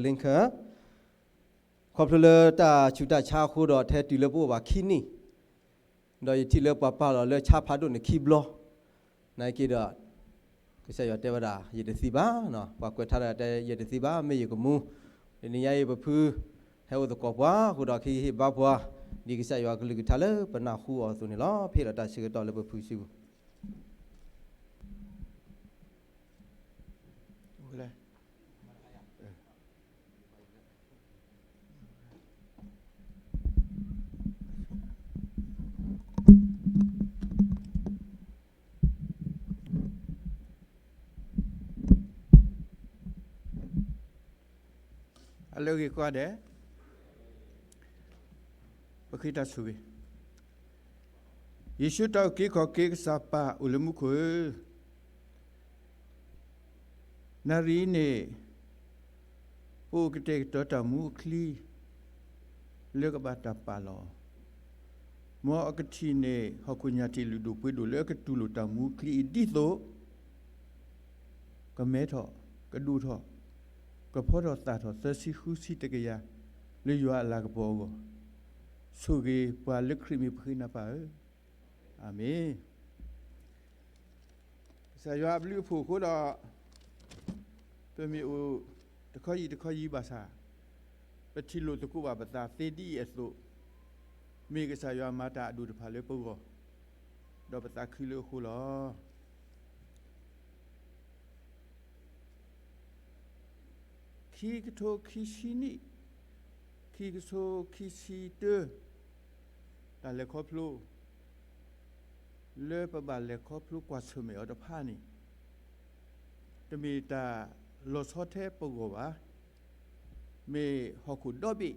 Lincoln ခီဖျိလၢတၢ်ဆူးတၢ်ဆါအဃိဒီး ထဲတုၤလၢပအိၣ်ဘၣ်ခံနံၣ်, ဒီးယထံၣ်လၢပှၤပာ်လီၤလၢဆါဖးဒိၣ်န့ၣ်ခံဘျီ, နာ်က့ဒီး ကစၢ်ယွၤတဲဝဲဒၣ် ယတသံဘၣ်, ပှၤကွဲးထါတဂၤတဲ ယတသံဘၣ် မ့ၢ်ယကမူ, တနံၤညါအံၤပဖု ဟဲအိၣ်သကိးပှၤအဃိဒီး ကဟ့ၣ်ဘါပှၤ ဒ်ကစၢ်ယွၤကလုၢ်ကထါလၢပနၢ်ဟူအီၤအသိးန့ၣ်လီၤ. ဖဲဒီးတၢ်ဆၢကတီၢ်လၢပဖုစုပူၤ အလၢအဂ့ၤကိးဂၤဒဲး, ပဃ့တၢ်ဆိၣ်ဂ့ၤ. ယ့ၣ်ၡူးတၢ်အုၣ်က့ၤခီၣ်က့ၤကစၢ်ပၢ်အိၣ်လၢမူခိၣ်ဧၢ, နၣ်ရံၣ်အံၤန့ၣ် ပအိၣ်ကတဲာ်ကတီၤတၢ်မူအချံ လၢကဘၣ်တၢ်ပာ်လီၤအီၤ, မ်အကထံၣ်န့ၢ် ဟီၣ်ခိၣ်ညၣ်ထံးလုၢ်ဒိၣ်ပှ့ၤဒိၣ်လၢအကတူၢ်လိာ်တၢ်မူအချံအံၤ ဒ်သိး ကမဲထီၣ် ကဒိၣ်ထီၣ် ကဖီထီၣ်သၣ်ထီၣ် သၢဆံဃုဆံတကယၤ လၢယွၤအလၤကပီၤအဂီၢ်, ဆိၣ်ဂ့ၤပှၤလၢခရံာ်မံၤပဃ့နၤပၢ်ဧၢ, အၤမ့ၣ်. ကစၢ်ယွၤအဘျုးအဖှိၣ်အဃိဒီး ပမ့ၢ်အိၣ်တခီယံာ်တခီယံာ်ဘၣ်ဆၣ်, ပထံၣ်လိာ်သကိးဘၣ်ပသးသ့ဒ်အံၤအသိး, မ့ၢ်ကစၢ်ယွၤမၤတၢ်အဒိၣ်တဖၣ်လၢပဂီၢ်, ဒီးပသးခုလၢအဃိလီၤ. ခံကထိခံဆံနံၣ်, ခံကထိခံဆံတၢ, တၢ်လဲၤခီဖျိ လၢပဘၣ်လဲၤခီဖျိကွၢ်ဆၢၣ်မဲာ်အီၤတဖၣ်န့ၣ် တမ့ၢ်တၢ်လီၤဆီထဲပဂီၢ်ဘၣ်. မ့ၢ်ဟီၣ်ခိၣ်ဒီဘ့ၣ်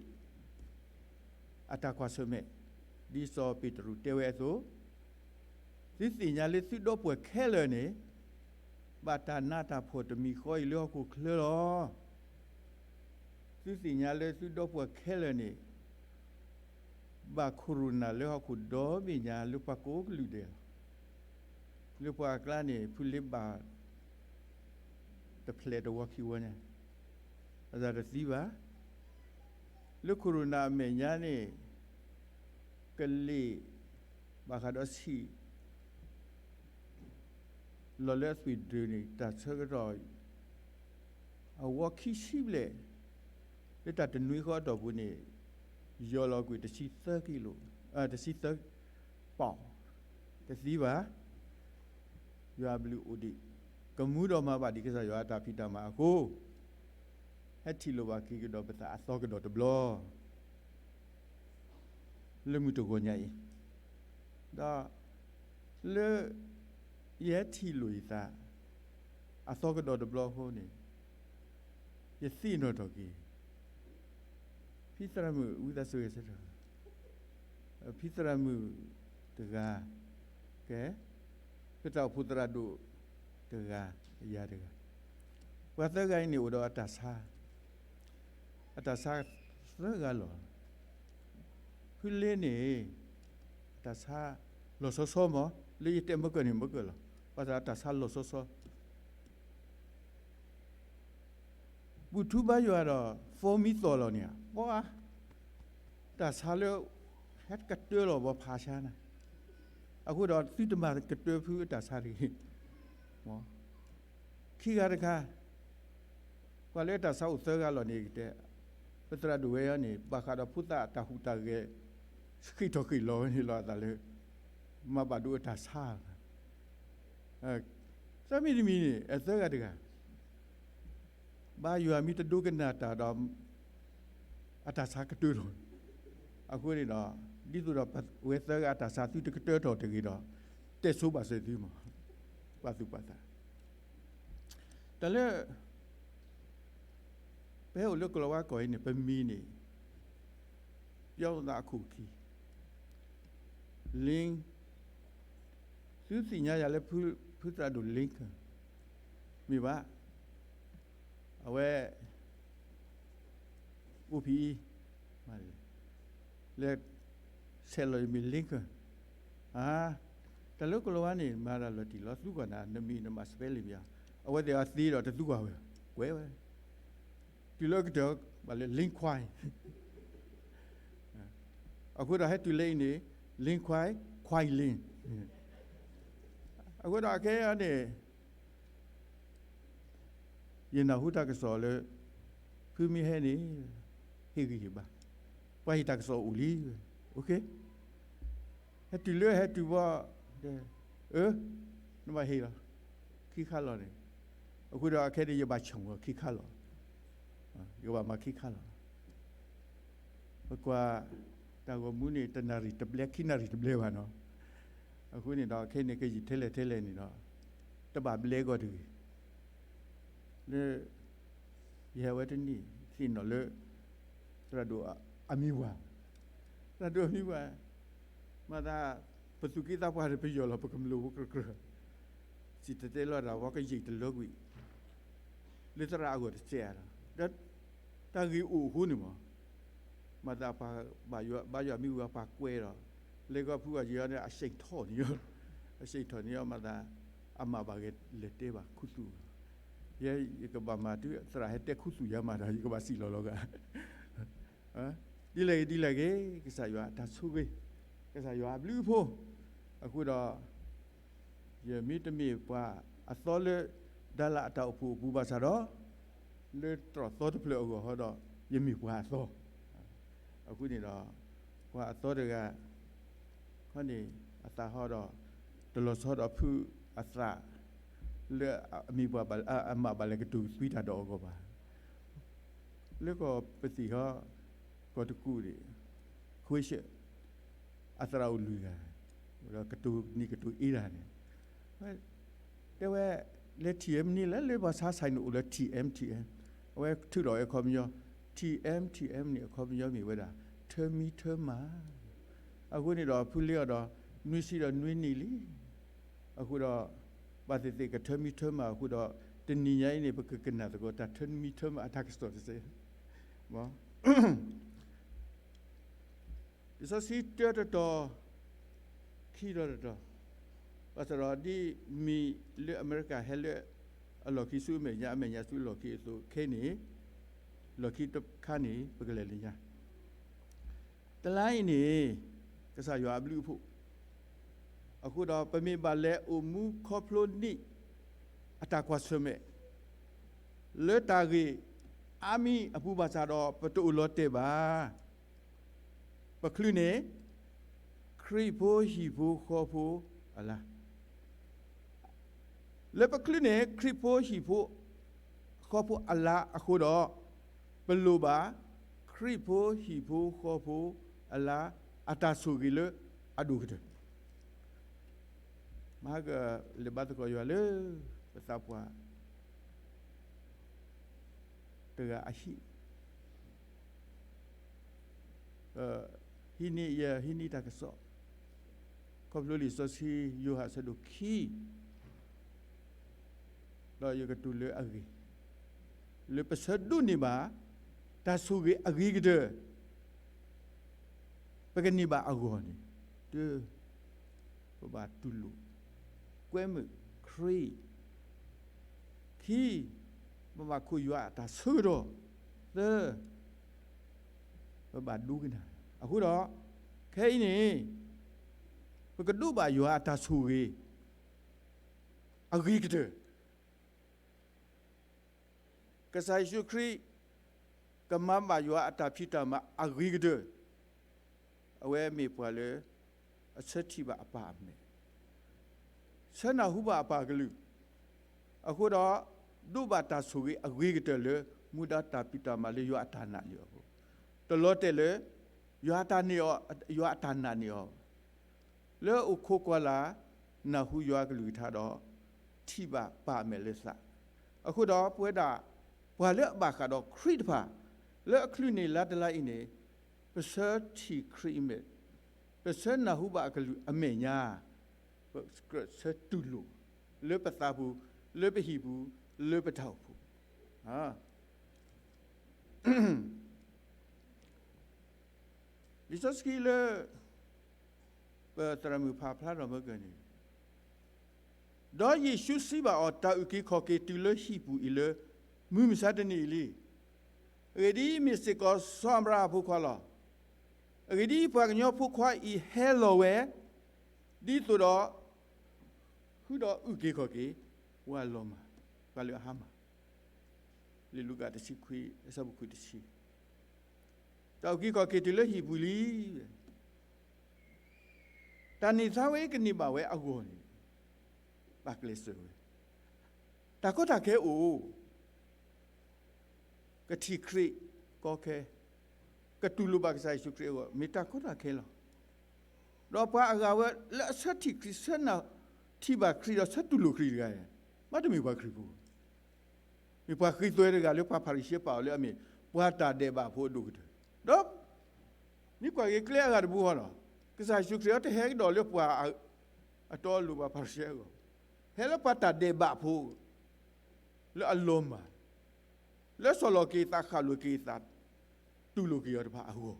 အတၢ်ကွၢ်ဆၢၣ်မဲာ်, ဒ်စီၤပ့းတရူးတဲဝဲအသိး, သုသ့ၣ်ညါလၢသုဒီပုၢ်ဝဲၢ်ခဲလၢာ်န့ၣ် ဘၣ်တၢ်နးတၢ်ဖှီၣ်တမံၤဃီအံၤလၢဟီၣ်ခိၣ်ချၢလီၤ. သုသ့ၣ်ညါလၢသုဒီပုၢ်ဝဲၢ်ခဲလၢာ်န့ၣ် ဘၣ်ခိၣ်ရိၣ်နၢ်လၢဟီၣ်ခိၣ်ဒီဘ့ၣ်ညါလၢပှၤကိးကလုာ်ဒဲးလီၤ. လၢပှၤအကျါန့ၣ် ဖုလ့ဘၣ် တဖျဲးတဝီခံဝီညါ, အသးတသံဘၣ်. လၢခိၣ်ရိၣ်နၢ်အမဲာ်ညါန့ၣ် ကလ့ၣ် ဘၣ်ဃးဒီးဆံး လီၤလၢအသွံၣ်ဒုးန့ၣ် တၢ်ဆၢကတီၢ် အဝီခံဆံဘျဲၣ်, လၢတၢ်တနွံဃီအတီၢ်ပူၤန့ၣ် ယီၤလီၤကွံာ်တဆံသၢကံလိ, တဆံသၢ ပီၣ်, တသံဘၣ်. ယွၤအဘျုးအိၣ်ဒံး, ကမူဒီးမၤဘၣ်ဒံးကစၢ်ယွၤအတၢ်ဖံးတၢ်မၤအဃိ, ဟဲထံၣ်လိာ်ဘၣ်က့ၤကဒီးပသးအသီကဒီးတဘျီ လၢမုၢ်တဂီၤညါအံၤ, ဒီး လၢယဟဲထံၣ်လိာ်ယသး အသီကဒီးတဘျီအဃိန့ၣ်, ယသ့ၣ်နီၣ်ထီၣ်က့ၤ ဖံသရၣ်မုၣ်ဝံသးစူၤဂဲၤဆၢထၢၣ်, ဖံသရၣ်မုၣ်တဂၤ, ကဲ, ပတၢ်အိၣ်ဖှိၣ်သရၣ်ဒိၣ်တဂၤ, ယၤတဂၤ, ပှၤသၢဂၤအံၤန့ၣ်အိၣ်ဒီးအတၢ်ဆါ, အတၢ်ဆါသၢဂၤလီၤ. ဖုလ့န့ၣ် အတၢ်ဆါလီၤဆီဆီမး, လၢယတဲမ့ၢ်ကၢၢ်န့ၣ်မ့ၢ်ကၢၢ်လီၤ, ဘၣ်ဆၣ်အတၢ်ဆါလီၤဆီဆီ ဘူၣ်ထူဘါယွၤဒီး phone မံသီၣ်လီၤန့ၣ်, ပှၤ တၢ်ဆါလၢ ဟဲကတၢၢ်လီၤဘီဖးဆါနၤ, အဃိဒီးသုတမၤကတၢၢ်ဖုအတၢ်ဆါတဂ့ၤ. ခံဂၤတခါ, ပှၤလၢတၢ်ဆါအိၣ်သၢဂၤလီၤန့ၣ်ကတဲ, ပသရၣ်ဒိၣ်ဝဲအံၤန့ၣ် ဘၣ်ဃးဒီးဖိသၣ်အတၢ်ဟူးတၢ်ဂဲၤ ဃ့ၢ်ထီၣ်ဃ့ၢ်လီၤဝဲန့ၣ်လီၤအသးလၢ မၤဘၣ်ဒိအတၢ်ဆါ သၢမံၤတမံၤန့ၣ် အသၢဂၤတဂၤ, ဘါယွၤမ့ၢ်တဒိကနၣ်တၢ်ဒီး အတၢ်ဆါကတၢၢ်ထီၣ်, အဃိန့ၣ်ဒီး ဒ်သိးဒီးဝဲသၢဂၤအတၢ်ဆါသုတကတၢၢ်ထီၣ်တဂ့ၤဒီး တဲဆိဘၣ်စၢၤသုမး, ပာ်သူၣ်ပာ်သး တၢ်လၢ ပဟဲအိၣ်လၢကလီၤဝါကီၢ်အံၤန့ၣ် ပမံၤန့ၣ် ပျီသးအခိၣ်ခံ Lin, သုသ့ၣ်ညါယၤလၢ ဖုသရၣ်ဒိၣ် Lincoln မ့ၢ်ဘၣ်, အဝဲ အိၣ်ဖဲအံၤ လဲၤဆဲးလီၤယမ့ၢ် Lincoln, တၢ်လၢကလီၤဝါန့ၣ် မၤတၢ်လီၤတံၢ်လီၤသူကွၢ်နၤ နမံၤနမၤ spelling မ့ၢ်ဧါ, အဝဲသ့ၣ်အသ့ဒီးတသူကွၢ်ဝဲ ကွဲးဝဲ တုၤလၢကတၢၢ်ဘၣ်လၢ လ့ခွါ, အဃိဒီးဟဲတုၤလၢအံၤန့ၣ် လ့ခွါ, ခွါလ့, အဃိဒီးခဲအံၤန့ၣ် ယနၢ်ဟူတၢ်ကစီၣ်လၢ ဖုမ့ၢ်ဟဲန့ၣ် ဟ့ၣ်ဂံၢ်ဟ့ၣ်ဘါ, ပှၤဟ့ၣ်တၢ်ကစီၣ်အိၣ်လံ, ဟဲတုၤလၢဟဲတုၤဘီ, အၢ, နဘၣ်ဟ့ၣ်လီၤ, ခံခါလီၤန့ၣ်, အဃိဒီးအခဲန့ၣ် ယဘၣ်ဆၣ်ဝဲခံခါလီၤ, ယကဘၣ်မၤခံခါလီၤ. ပကွၢ်တၢ်ဂီၤမူန့ၣ် တနၣ်ရံၣ်တဘျဲ ခံနၣ်ရံၣ်တဘျဲဘၣ်နီၤ, အဃိန့ၣ်ဒီးခဲအံၤန့ၣ် ကယံာ်ထဲလဲၣ်ထဲလဲၣ်န့ၣ်ဒီး တဘၣ်ဘျဲကီၢ်တဂ့ၤ လၢ ယဟဲဝဲတနံၣ် သ့ၣ်နီၣ်လၢ သရၣ်ဒိၣ်အမံၤဝၤ, သရၣ်ဒိၣ်အမံၤဝၤ, မၤသး ပသူၣ်က့သးပှၢ်ဒီးပယီၤလီၤ ပကမျၢၢ်ဖိကြၢးကြၢး, စံၣ်တဲၤတဲလီၤတၢ် ပကယံာ်တလၢကွံာ် လၢသရၣ်အဂီၢ်တစဲးဧါဒီး, ဒီးတၢ်ဂ့ၢ်အိၣ်အဃိန့ၣ်မး, မၤသးပှၤဘၣ်ယွၤ ဘါယွၤမံၤဝၤပှၤကွဲဒီး, လဲၤကီၢ်ဖုအီၤယံၤအီၤန့ၣ် အစံၣ်ထီၣ်န့ၣ်, အစံၣ်ထီၣ်န့ၣ်အီၤ မၤသး အမၤဘၣ်ဂဲၤလဲၤတဲဘၣ်ခူသူၣ်, ယဲ ယကဘၣ်မၤတုၤသရၣ်ဟဲတဲခူသူၣ်ယၤမၤဒီး ယကဘၣ်စံၣ်လီၤလီၤဂာ် ဒ်လဲၣ်ဂ့ၤဒ်လဲၣ်ဂ့ၤ ကစၢ်ယွၤအတၢ်ဆိၣ်ဂ့ၤ, ကစၢ်ယွၤအဘျုးအဖှိၣ်, အဃိဒီး ယမ့ၢ်တမ့ၢ်ပှၤအသီလၢ ဒါလၣ်အတၢ်အိၣ်ဖှိၣ်အပူၤဘၣ်ဆၣ်ဒီး, လၢတြီၢ်သီတဖျၢၣ်အဂီၢ်ဟီဒီး ယမ့ၢ်ပှၤအသီ, အဃိန့ၣ်ဒီး ပှၤအသီတဂၤ ခီန့ၣ် အသးဟီဒီး တလီၤဆီဒီးဖုအသး လၢအမ့ၢ်ပှၤ အမၤဘၣ်လဲၤကတိၤသွံတၢ်ဒီးအဂီၢ်ဘၣ်. လၢကီၢ်ပသံၣ်ဟီ ကီၢ်တကူၣ်န့ၣ် ခွ့ၡၢၣ် အသရၣ်အိၣ်လွံၢ်ဂၤ, ဒီးကတိၤနံၤကတိၤအ့တၢ်န့ၣ် တဲဝဲ လၢ ထံၣ်အဲၣ်မနံၤ လၢလၢပှၤဆါဆဲးန့ၣ်အိၣ်လၢ ထံၣ်အဲၣ်မနံၤ, အဝဲထုးထီၣ်ဝဲအခီပညီ, ထံၣ်အဲၣ်မနံၤ အခီပညီမ့ၢ်ဝဲဒၣ် ထၢမံထၢမၤ, အဃိန့ၣ်ဒီး ဖုလ့အီၤဒီး နွံဆံဒီးနွံနံၣ်လံ, အဃိဒီး ဘၣ်သ့ၣ်သ့ၣ်ကထၢမံထၢမၤအဃိဒီး တနံၤညါအံၤန့ၣ် ပကကနၣ်သကိးတၢ်ထၢမံထၢမၤအတၢ်ကစီၣ်တစဲး လံာ်စီဆှံတၢတတီၤ ခံတီၤတတီၤ, ဘၣ်ဆၣ်ဒီးဒ်မံၤလၢအမဲရကၤဟဲလၢအလီၢ်ခံဆူအမဲာ်ညါ အမဲာ်ညါဆူအလီၢ်ခံအသိး ခဲအံၤန့ၣ် လီၢ်ခံတခါန့ၣ် ပကလဲၤလၢညါ တလါအံၤန့ၣ် ကစၢ်ယွၤအဘျုးအဖှိၣ် အဃိဒီး ပမ့ၢ်ဘၣ်လဲၤအိၣ်မူခီဖျိနံၣ်အတၢ်ကွၢ်ဆၢၣ်မဲာ် လၢတၢ်ဂ့ၢ်အါမံၤအပူၤဘၣ်ဆၣ်ဒီး ပတအိၣ်လီၤတဲာ်ဘၣ်. ပချုးန့ၣ် ခရံာ်ဖိဟံၣ်ဖိဃီဖိအလါ လၢပချုးန့ၣ် ခရံာ်ဖိဟံၣ်ဖိဃီဖိအလါအဃိဒီး ပလိၣ်ဘၣ် ခရံာ်ဖိဟံၣ်ဖိဃီဖိအလါ အတၢ်ဆိၣ်ဂ့ၤလၢအဒိၣ်ကတၢၢ် မၤကလဲၤဘါသကိးယွၤလၢ ပသးပှၢ် တဂၤအဟံၣ် ဟံးန့ၢ်ယဲ ဟံးန့ၢ်တၢ်ကစီၣ် ခီဖျိလံာ်စီဆှံ ယိၤဟၣ်အဆၢဒိၣ်ခံ ဒီးယကတိၤလၢအဂ့ၢ် လၢပဆၢဒိးန့ၢ်ဘၣ် တၢ်ဆိၣ်ဂ့ၤအဂ့ၤကတၢၢ် ပကန့ၢ်ဘၣ်အဂီၢ်န့ၣ် တၢ ပဘၣ်တူၢ်လိာ် ကွဲမုာ်ခရံာ်, ခံ, ပဘၣ်ခိးယွၤအတၢ်ဆၢကတီၢ်, သၢ, ပဘၣ်ဒိကနၣ်. အဃိဒီး ခဲအံၤန့ၣ် ပကဒိးဘၣ်ယွၤအတၢ်ဆိၣ်ဂ့ၤ အဂ့ၤကတၢၢ် ကစၢ်ယ့ၣ်ၡူးခရံာ် ကမၤဘၣ်ယွၤအတၢ်ဖံးတၢ်မၤအဂ့ၤကတၢၢ်, အဝဲမ့ၢ်ပှၤလၢ အဆၢထံၣ်ဘၣ်အပၢ်အမဲာ်, ဆၢနၢ်ဟူဘၣ်အပၢ်ကလုၢ်, အဃိဒီး ဒိးဘၣ်တၢ်ဆိၣ်ဂ့ၤအဂ့ၤကတၢၢ်လၢ မူဒါတၢ်ဖံးတၢ်မၤလၢယွၤအတၢ်နာ်န့ၢ်အီၤအဃိ, တလီၤတဲာ်လၢ ယွၤအတၢ်န့ၢ်အီၤ ယွၤအတၢ်နာ်န့ၢ်အီၤ လၢအိၣ်ခိးကွၢ်လၢ် နၢ်ဟူယွၤကလုၢ်ကထါဒီး ထံၣ်ဘၣ်ပၢ်အမဲာ်လၢသး, အဃိဒီးပဝဲဒၣ် ပှၤလၢအဘၣ်ဃးဒီးခရံာ်တဖၣ် လၢအချုးန့ၢ်လါတလါအံၤန့ၣ် ပဆၢထံၣ်ခရံာ်အမဲာ်, ပဆၢနၢ်ဟူဘၣ်အကလုၢ်အမဲာ်ညါ, ပကြၢးဆၢတူၢ်လိာ် လၢပသးပူၤ, လၢပဟံၣ်ပူၤ, လၢပတၢ်အိၣ်ဖှိၣ် လံာ်စီဆှံလၢ ပသရၣ်မုၣ်ဖးဖျါထီၣ်မၢကၢၢ်န့ၣ်, ဒီးယ့ၣ်ၡူးစံးဘၣ်အီၤ, တၢ်အုၣ်က့ၤခီၣ်က့ၤတုၤလၢဟံၣ်ပူၤအံၤလၢ မုၢ်မဆါတနံၤအံၤလံ. အဂ့ၢ်ဒ်အံၤ, မ့ၢ်စ့ၢ်ကီးစီၤအၤဘြၤဟၣ်အဖိခွါလီၤ. အဂ့ၢ်ဒ်အံၤ, ပှၤကညီဖိခွါအံၤဟဲလီၤဝဲ ဒ်သိးဒီး ဃုာ်ဒီးအုၣ်က့ၤခီၣ်က့ၤ ပှၤလီၤမၢ်, ပှၤလၢအဟါမၢ်, လံာ်လူၤကၣ်တဆံခွံ အဆၢဖိခွံတဆံ, ဒီးအုၣ်က့ၤခီၣ်က့ၤတုၤလၢဟံၣ်ပူၤလံ. တၢ်န့ၢ်သါဝဲကန့ၢ်ဘၣ်ဝဲအဂီၢ်န့ၣ် ဘၣ်ကျဲးစၢးဝဲ, တၢ်ကီတၢ်ခဲအိၣ်, ကထံၣ်ခရံာ်ကီခဲ, ကတူၢ်လိာ်ဘၣ်ကစၢ်ယ့ၣ်ၡူးခရံာ်အဂီၢ် မ့ၢ်တၢ်ကီတၢ်ခဲလီၤ. ဒီးပှၤအဂၤဝဲလၢအဆၢထံၣ်ခရံာ်, ဆၢနာ်ထံၣ်ဘၣ်ခရံာ် ဒီးဆၢတူၢ်လိာ်ခရံာ်တဂၤ, ဘၣ်တမ့ၢ်ပှၤခရံာ်ဖိ, မ့ၢ်ပှၤဃ့သွဲတဂၤလၢပှၤဖၤရံၤၡဲပာ်အီၤလၢအမ့ၢ် ပှၤတၢ်ဒဲးဘးဖိအဒိၣ်ကတၢၢ်, ဒီး မ့ၢ်ကွၢ်က့ၤကျဲအဂၤတဘိဃီလီၤ. ကစၢ်ယ့ၣ်ၡူးခရံာ်အတဟဲကဒီးလၢပှၤအတီအလိၤ ပှၤဖၤရံၤၡဲအဂီၢ်, ဟဲလၢပှၤတၢ်ဒဲးဘးဖိ လၢအလီၤမၢ်, လၢစီၤလီၤက့ၤသးဃၣ်လိာ်က့ၤသး တူၢ်လိာ်က့ၤအီၤတဖၣ်အဂီၢ်,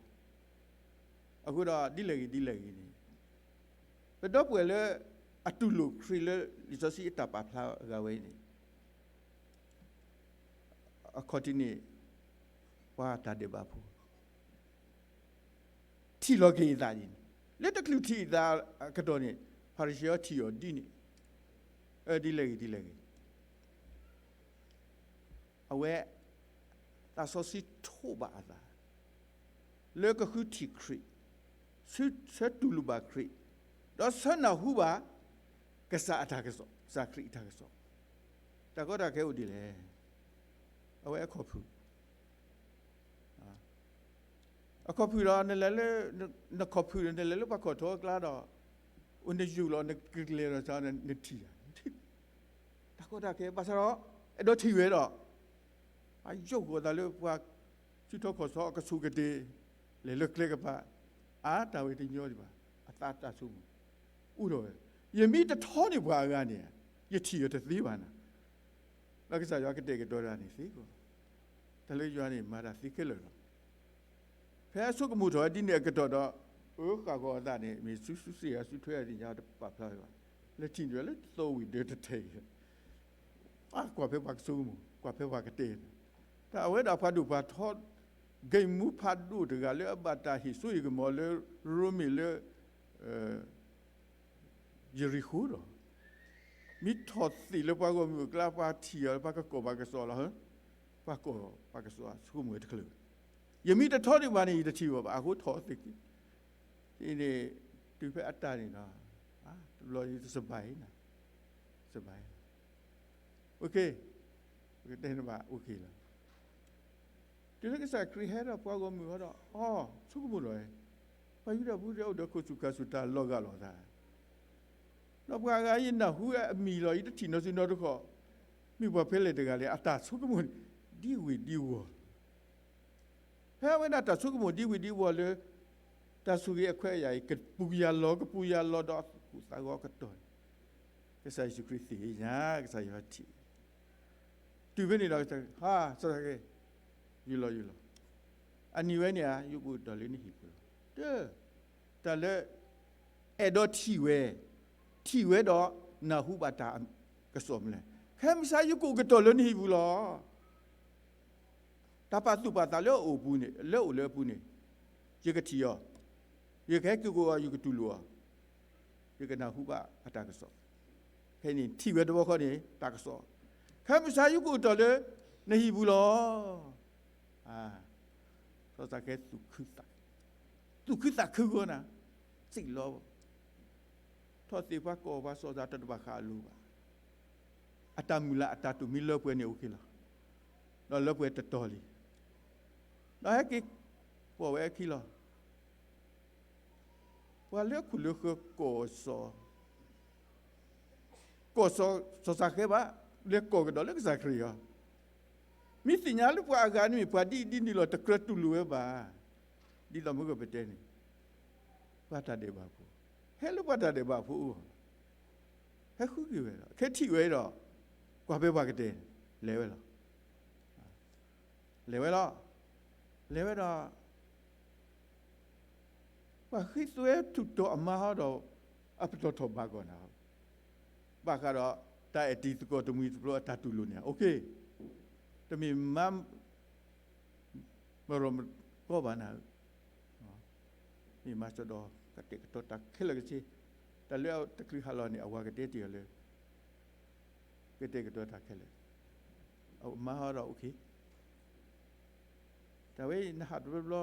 အဃိဒီးဒ်လဲၣ်ဂ့ၤဒ်လဲၣ်ဂ့ၤန့ၣ်, ပဒီပုၢ်ဝဲၢ်လၢအတူၢ်လိာ်ခရံာ်လၢလံာ်စီဆှံအတၢ်ပာ်ဖျါအဂၤဝဲအံၤန့ၣ် အခီၣ်ထံးန့ၣ် ပှၤတၢ်ဒဲးဘးဖိ ထံၣ်လီၤက့ၤအသးဒ်န့ၣ်, လၢတချုးထံၣ်အသးအကတီၢ်န့ၣ် ဖၤရံၤၡဲအီၤထံၣ်အီၤဒ်န့ၣ်, ဒ်လဲၣ်ဂ့ၤဒ်လဲၣ်ဂ့ၤ အဝဲ သးစီဆှံထိးဘၣ်အသး လၢကဃုထံၣ်ခရံာ်, ဆၢတူၢ်လိာ်ဘၣ်ခရံာ်, ဒီးဆၢနၢ်ဟူဘၣ် ကစၢ်အတၢ်ကစီၣ်, ကစၢ်ခရံာ်အတၢ်ကစီၣ်, တၢ်ကီတၢ်ခဲအိၣ်ဒ်လဲၣ်. အဝဲအခီၣ်ဖုၣ် အခီၣ်ဖုၣ်ဒီး နလဲၤလၢ နခီၣ်ဖုၣ်ဒီး နလဲၤလၢပှၤခီၣ်ထံးအကျါဒီး အိၣ်နယူာ်လီၤ နကလဲၤဒီး နထံၣ်ဧါ, တၢ်ကီတၢ်ခဲ ဘၣ်ဆၣ်ဒီး အဲၣ်ဒိးထံၣ်ဝဲဒီး အယိၣ်ဃီၤသးလၢပှၤစုထီၣ်ခီၣ်ထံးအကဆူးကတ့ၢ် လဲၤလၢကျဲကပၤ အါတၢ်ဝဲတညီဒံးဘၣ်, အသးတၢ်ဆိကမိၣ် အိၣ်ဒီးဝဲ, ယမ့ၢ်တထီန့ၢ်ပှၤအဂၤန့ၣ် ယထံၣ်အီၤတသ့ဘၣ်နၤ, ဒီးကစၢ်ယွၤကတဲာ်ကတီၤတၢ်န့ၣ်သ့ကီး, တၢ်လၢယွၤန့ၣ် မၤတၢ်သ့ခဲလၢာ်လီၤ. ဖဲအဆိကမိၣ်ထီၣ်ဝဲဒ်န့ၣ်အကတီၢ်ဒီး အၢဃာ်ဃီၤအသးန့ၣ် မ့ၢ်စုစုစ့ၢ်ကီး စုထွဲအသ့ၣ်ညါတပာ်ဖျါဝဲဘၣ်, လဲၤထံၣ်န့ၢ်ဝဲလၢသီဝံၤဒၢတထဲအံၤ ကွၢ်ဖဲပှၤကဆိကမိၣ် ကွၢ်ဖဲပှၤကတဲာ်, တၢ်အဝဲဒၣ်ပှၤဒိၣ်ပှၤထီ ဂံၢ်မူဖးဒိၣ်တဂၤလၢအဘၣ်တၢ်ဟ့ၣ်စိဟ့ၣ်ကမီၤလၢရိမ့ၤလၢ ယရံၣ်ဃိၤဒီး မ့ၢ်ထီၣ်သ့ၣ်လၢပှၤဂီၢ်မုၢ်အကျါ ပှၤထံၣ်အီၤ ပှၤကကိးပှၤကစီၣ်လီၤ, ပှၤကိးပှၤကစီၣ်ဆိကမိၣ်ဝဲတချုး, ယမ့ၢ်တထီဒံးဘၣ်န့ၣ် ယတထံၣ်ဘၣ်ဘၣ် အဃိထီၣ်သ့ၣ်က့ၤ, ဒ်န့ၣ် တုၤဖဲအတၢ်န့ၣ်ဒီး တဘျီယတစဘၢအံၤနၤ, စဘၢအံၤ, အိၣ်ခ့, ပကတဲန့ၣ်ဘၣ် အိၣ်ခ့လီၤ. တုၤလၢကစၢ်ခရံာ်ဟဲဒီးပှၤဂီၢ်မုၢ်အဃိဒီး အီ ဆိကမိၣ်လီၤ, ပှၤယူဒၤဖိတအိၣ်ဒီးခိၣ်ဆူၣ်ခါဆူၣ် တၢ်လီၤဂာ်လိာ်သး, ဒီးပှၤအဂၤယနၢ်ဟူအမံၤလီၤ ယတထံၣ်နီၤစုနီၤတခီ, မ့ၢ်ပှၤဖဲလဲၣ်တဂၤလဲၣ် အတၢ်ဆိကမိၣ်ဒ်ဝ့ၢ်ဒ်ဝီၤလီၤ. ဖဲအဝဲဒၣ်တၢ်ဆိကမိၣ်ဒ်ဝ့ၢ်ဒ်ဝီၤလၢ တၢ်ဆိၣ်ဂ့ၤအခွဲးအယာ်အံၤ ကပူၤယၤလီၤ ကပူၤယၤလီၤဒီးအသူၣ်ကိၢ်သးဂီၤအကတီၢ်န့ၣ် ကစၢ်ယ့ၣ်ၡူးခရံာ်သ့ၣ်ညါ ကစၢ်ယွၤထံၣ် တုၤဖဲန့ၣ်ဒီး ဟါ စီၤစၤကဲ, ယူၢ်လီၤယူၢ်လီၤ, အနံၤဝဲန့ၣ်ဧါ ယကအိၣ်ကတီၢ်လၢနဟံၣ်ပူၤလီၤ. တၢ်, တၢ်လၢ အဲၣ်ဒိးထံၣ်ဝဲ, ထံၣ်ဝဲဒီးနၢ်ဟူဘၣ်တၢ်ကစီၣ်မနုၤလဲၣ်. ခဲမုၢ်ဆါယကအိၣ်ကတီၢ်လၢနဟံၣ်ပူၤလီၤ. တၢ်ပာ်သူၣ်ပာ်သးလၢအအိၣ်ပူၤန့ၣ်, လၢအအိၣ်လၢအပူၤန့ၣ်, ယကထံၣ်အီၤ, ယကဟဲက့ၤကအိၣ်အီၤ ယကတူၢ်လိာ်အီၤ, ယကနၢ်ဟူဘၣ်အတၢ်ကစီၣ်. ခဲအံၤန့ၣ် ထံၣ်ဝဲတဘျီဃီန့ၣ် တၢ်ကစီၣ်, ခဲမုၢ်ဆါယကအိၣ်ကတီၢ်လၢနဟံၣ်ပူၤလီၤ. စီၤစၤကဲသူၣ်ခုသးခု, သူၣ်ခုသးခုဂီၢ်နၤ, စံးလီၤ ထီၣ်သ့ၣ်ပှၤကိးပှၤစီၤသးတဘၣ်ဃးအလိၤဘၣ်. အတၢ်မုၢ်လၢ်အတၢ်တိာ်မံလၢပှဲၤန့ၣ်အိၣ်က့ၤလီၤ. ဒီးလၢပှဲၤတတီၤလံ. ဒီးဟဲက့ၤပိာ်ဝဲအခံလီၤ. ပှၤလၢခိၣ်လၢဃၢၤကိးစီၤ ကိးစီၤစၤဃဲဘၣ်, လဲၤကိးကဒီးလၢကစၢ်ခရံာ်အီၤ, မ့ၢ်သ့ၣ်ညါလၢပှၤအဂၤန့ၣ်မ့ၢ်ပှၤဒ်အံၤဒ်န့ၣ်လီၤ တကြၢးတူၢ်လိာ်ဝဲဘၣ်. ဒ်သိးမုၢ်ကပတဲန့ၣ်, ပှၤတၢ်ဒဲးဘးဖိ, ဟဲလၢပှၤတၢ်ဒဲးဘးဖိအအိၣ်, ဟဲဃုက့ၤဝဲဒီး ခဲထံၣ်ဝဲဒီး ကွၢ်ဖဲပှၤကတဲာ်, လဲၤဝဲလီၤ. လဲၤဝဲလီၤ. လဲၤဝဲဒီး ပှၤဃ့သွဲထူၣ်တီၤအမါဟီဒီး အပတီၢ်ထီၣ်ဘးကီးနၤ, ဘၣ်ဃးဒီးတၢ်အဲၣ်တံၤသကိးတမှံၤတပျီအတၢ်တူၢ်လိာ်န့ၣ်, အိၣ်ခ့, တမ့ၢ်မါ မရီမကီၢ်ဘၣ်နၤဧၢ, မ့ၢ်မၤစၢၤဒီး ကတဲာ်ကတီၤတၢ်ခဲလၢာ်ခဲဆ့, တၢ်လၢတချုးဟးလီၤန့ၣ် အဝၤကတဲတ့ၢ်အီၤလၢ ကတဲာ်ကတီၤတၢ်ခဲလၢာ်, အမါဟီဒီး OK, တၢ်ဝဲအံၤ နဟးတဘျီဘျ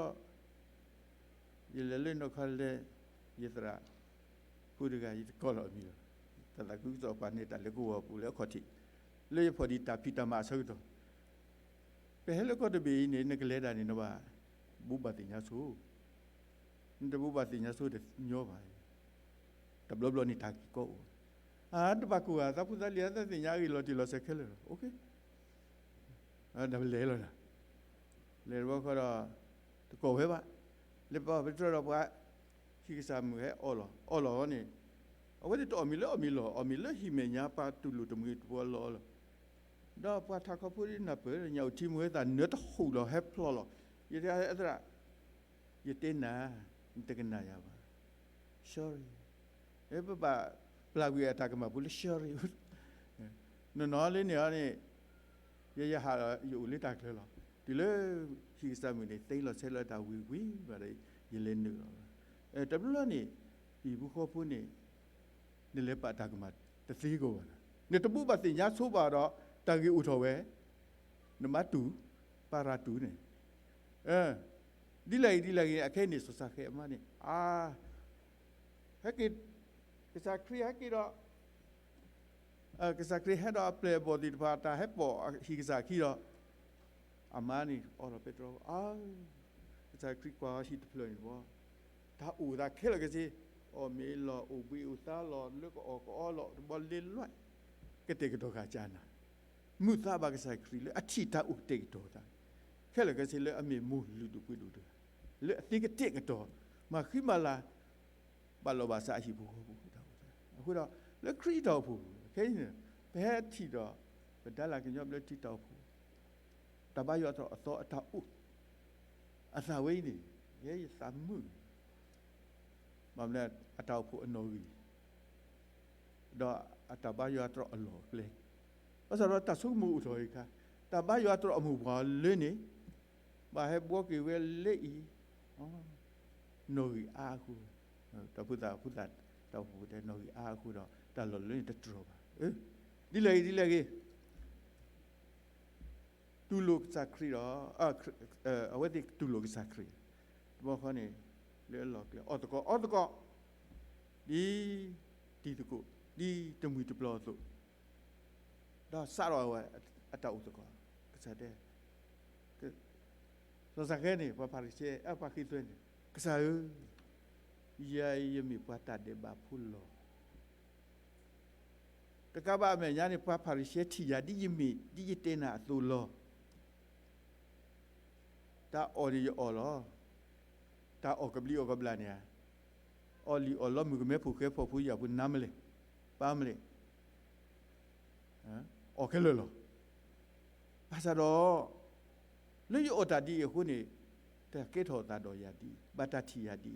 ီ, ယလဲၤလၢနီၢ်ခီလဲၣ်, ယသရၣ်ဖိတဂၤ ယတကိးလီၤအမံၤလီၤ, တၢ်သးခုကစီၣ်ပာ်န့ၢ်တၢ်လၢကဝီၤပူၤလၢအခီၣ်ထံး, လၢယဖီၣ်ဒံးတၢ်ဖံးတၢ်မၤအဆၢကတီၢ်, ပဟဲလၢကီၢ်တဘ့ၣ်အံၤန့ၣ် နကလဲၤဒၣ်န့ၣ် နဘၣ်ဘိးဘၣ်သ့ၣ်ညါဆိ, နတဘိးဘၣ်သ့ၣ်ညါဆိတညီဘၣ်, တဘျီဘျီန့ၣ်တၢ်က့ၤကီအိၣ်, အတဘၣ်ကိၢ်ဘၣ် သးဖိသးလံၤ သးသ့ၣ်ညါအဂ့ၢ်လီၤတံၢ်လီၤဆဲးခဲလၢာ်လီၤ, OK, ဒီးပလဲၤလီၤ, လဲၤတဘျီဃီဒီး တကိးဝဲဘၣ်, လဲၤပာ်ပတြၢၤဒီးပှၤ ဟံၣ်ကစၢ်မုၣ်ဟဲအီၣ်လီၤ, အီၣ်လီၤန့ၣ်, အဝဲသ့ၣ်တအီၣ်မ့ၤလၢအီၣ်မ့ၤလီၤ, အီၣ်မ့ၤလၢဟံၣ်မဲာ်ညါပှၤတူၢ်လိာ်တမှံၤတပှီၤလီၤလီၤ, ဒီးပှၤထးခီဖိဒ်နၢ်ပၢၢ် ညၣ်အိၣ်ထံမူဝဲသးနၢတဟူးလီၤ ဟဲဖျိလီၤ, ယတဲသရၣ် ယတဲနၤ, နတကနၣ်ယၤဘၣ်, sorry, ပဘၣ်ပျၢ်ကွံာ်အတၢ်ကမၣ်ဖိလၢ sorry, နီၢ်နီၢ်လၢန့ၣ်အီၤန့ၣ်, ယဲယဟးဒီးယအိၣ်လၢတၢ်ချၢလီၤ, တုၤလၢဟံၣ်ကစၢ်မုၣ်န့ၣ် သ့လီၤဆဲးလီၤတၢ်ဝံၤဝံၤဘၣ်ဒီး ယလဲၤနုာ်လီၤ, တဘျီဘျီန့ၣ် ဟံၣ်ဖိဃီဖိန့ၣ် နလဲၤပာ်တၢ်ကမၣ်တသ့ကီးဘၣ်, နတဘိးဘၣ်သ့ၣ်ညါဆိဘၣ်ဒီး တၢ်ဂ့ၢ်အိၣ်ထီၣ်ဝဲ, နမၤတူၢ်, ပာ်ရၤတူၢ်န့ၣ်, ဒ်လဲၣ်ဂ့ၤဒ်လဲၣ်ဂ့ၤ အခဲအံၤန့ၣ် စီၤၡၤဃဲးအမါန့ၣ် အါ, ဟဲက့ၤ, ကစၢ်ခရံာ်ဟဲက့ၤဒီး ကစၢ်ခရံာ်ဟဲဒီးအပျဲၢ်အဘီၣ်သ့ၣ်တဖၣ် တၢ်ဟဲပိာ်ဟံၣ်ကစၢ်အခံဒီး, အမါန့ၣ်အီလီၤပဲတြီ, အါ, ကစၢ်ခရံာ်ကွၢ်အီၤဟံၣ်တဖျၢၣ်န့ၣ်တဘျီ, တၢ်အိၣ်သးခဲလၢာ်ခဲဆ့, အီၣ်မ့ၤလီၤ အိၣ်ဘှံးအိၣ်သါလီၤ လၢကအီၣ်ကအီလီၤ တဘျီလ့လွဲၢ်, ကတဲာ်ကတီၤဃာ်ကနၤ, မုာ်သးဘၣ်ကစၢ်ခရံာ်လၢအထံၣ်တၢ်အိၣ်ကတဲာ်ကတီၤသး, ခဲလၢာ်ခဲဆ့လၢအမ့ၢ်မိၢ်လုၢ်ဒိၣ်ပှ့ၤဒိၣ်တဂၤ, လၢအသ့ကတဲာ်ကတီၤ, မၤဃံမၤလၤ ဘၣ်လီၤဘၣ်စးအဟံၣ်ဖိဃီဖိတၢ်အိၣ်သး, အဃိဒီး လၢခရံာ်တၢ်အိၣ်ဖှိၣ်ပူၤ ခဲအံၤန့ၣ် ပဟဲထံၣ်ဒီး ပဒါလၢကညီဘျၢထံတၢ်အိၣ်ဖှိၣ်, တၢ်ဘါယွၤတြီအသီအတၢ်အိၣ်, အသးဝဲအံၤန့ၣ် ယဲယသးမုာ်, ဘၣ်မနုၤ အတၢ်အိၣ်ဖှိၣ်အနီၣ်ဂံၢ် ဒီးအတၢ်ဘါယွၤတြီအလီၢ်အကျဲ, ဘၣ်ဆၣ်ဒီးတၢ်ဆိကမိၣ်အိၣ်ထီၣ်အံၤအခါ, တၢ်ဘါယွၤတြီအမိၢ်ပှၢ်လၢန့ၣ်, ဘၣ်ဟဲဘှီက့ၤဝဲလၢအံၤ, နီၣ်ဂံၢ်အါအဃိ, တၢ်ဖိသၣ်ဖိသၣ် တၢ်အိၣ်ဖှိၣ်တဲနီၣ်ဂံၢ်အါအဃိဒီး တၢ်လီၢ်လၢန့ၣ်တတြီဘၣ်, ဒ်လဲၣ်ဂ့ၤ ဒ်လဲၣ်ဂ့ၤ တူၢ်လိာ်ကစၢ်ခရံာ်ဒီး, အဝဲသ့ၣ်တူၢ်လိာ်ကစၢ်ခရံာ်, တဘျီဃီန့ၣ် လၢအလီၢ်ကျဲ အီၣ်သကိး အီသကိး, ဒ်တံၤသကိး ဒ်တမှံၤတပျီၤအသိး, ဒီးစးထီၣ်ဝဲအတၢ်အိၣ်သကိး, ကစၢ်တဲ, စီၤၡၤဃဲန့ၣ် ပှၤဖၤရံၤၡဲ ပှၤဃ့သွဲန့ၣ်, ကစၢ်ဧၢ, ယၤအံၤယမ့ၢ်ပှၤတၢ်ဒဲးဘးဖိလီၤ. တကးဘၣ်အမဲာ်ညါန့ၣ် ပှၤဖၤရံၤၡဲထံၣ်ယၤဒ်ယမ့ၢ်ဒ်ယတဲနၤအသိးလီၤ. တၢ်အီၣ်န့ၣ်ယအီၣ်လီၤ. တၢ်အီၣ်ကဘျံးအီၣ်ကဘျၣ်န့ၣ်ဧါ, အီၣ်လံာ်အီၣ်လီ မုၣ်ကမဲဖိဃဲ ဖှီၣ်ဖိယာ်ဖိ နါမလဲၣ်, ပၢ်မလဲၣ်, အီၣ်ခဲလၢာ်လီၤ. ဘၣ်ဆၣ်ဒီး လၢယအီၣ်တၢ်ဒ်အံၤအဃိန့ၣ်, တၢ်ကဲထီၣ်သးဒီးယၤဒ်အံၤ, ဘၣ်တၢ်ထံၣ်ယၤဒ်အံၤ,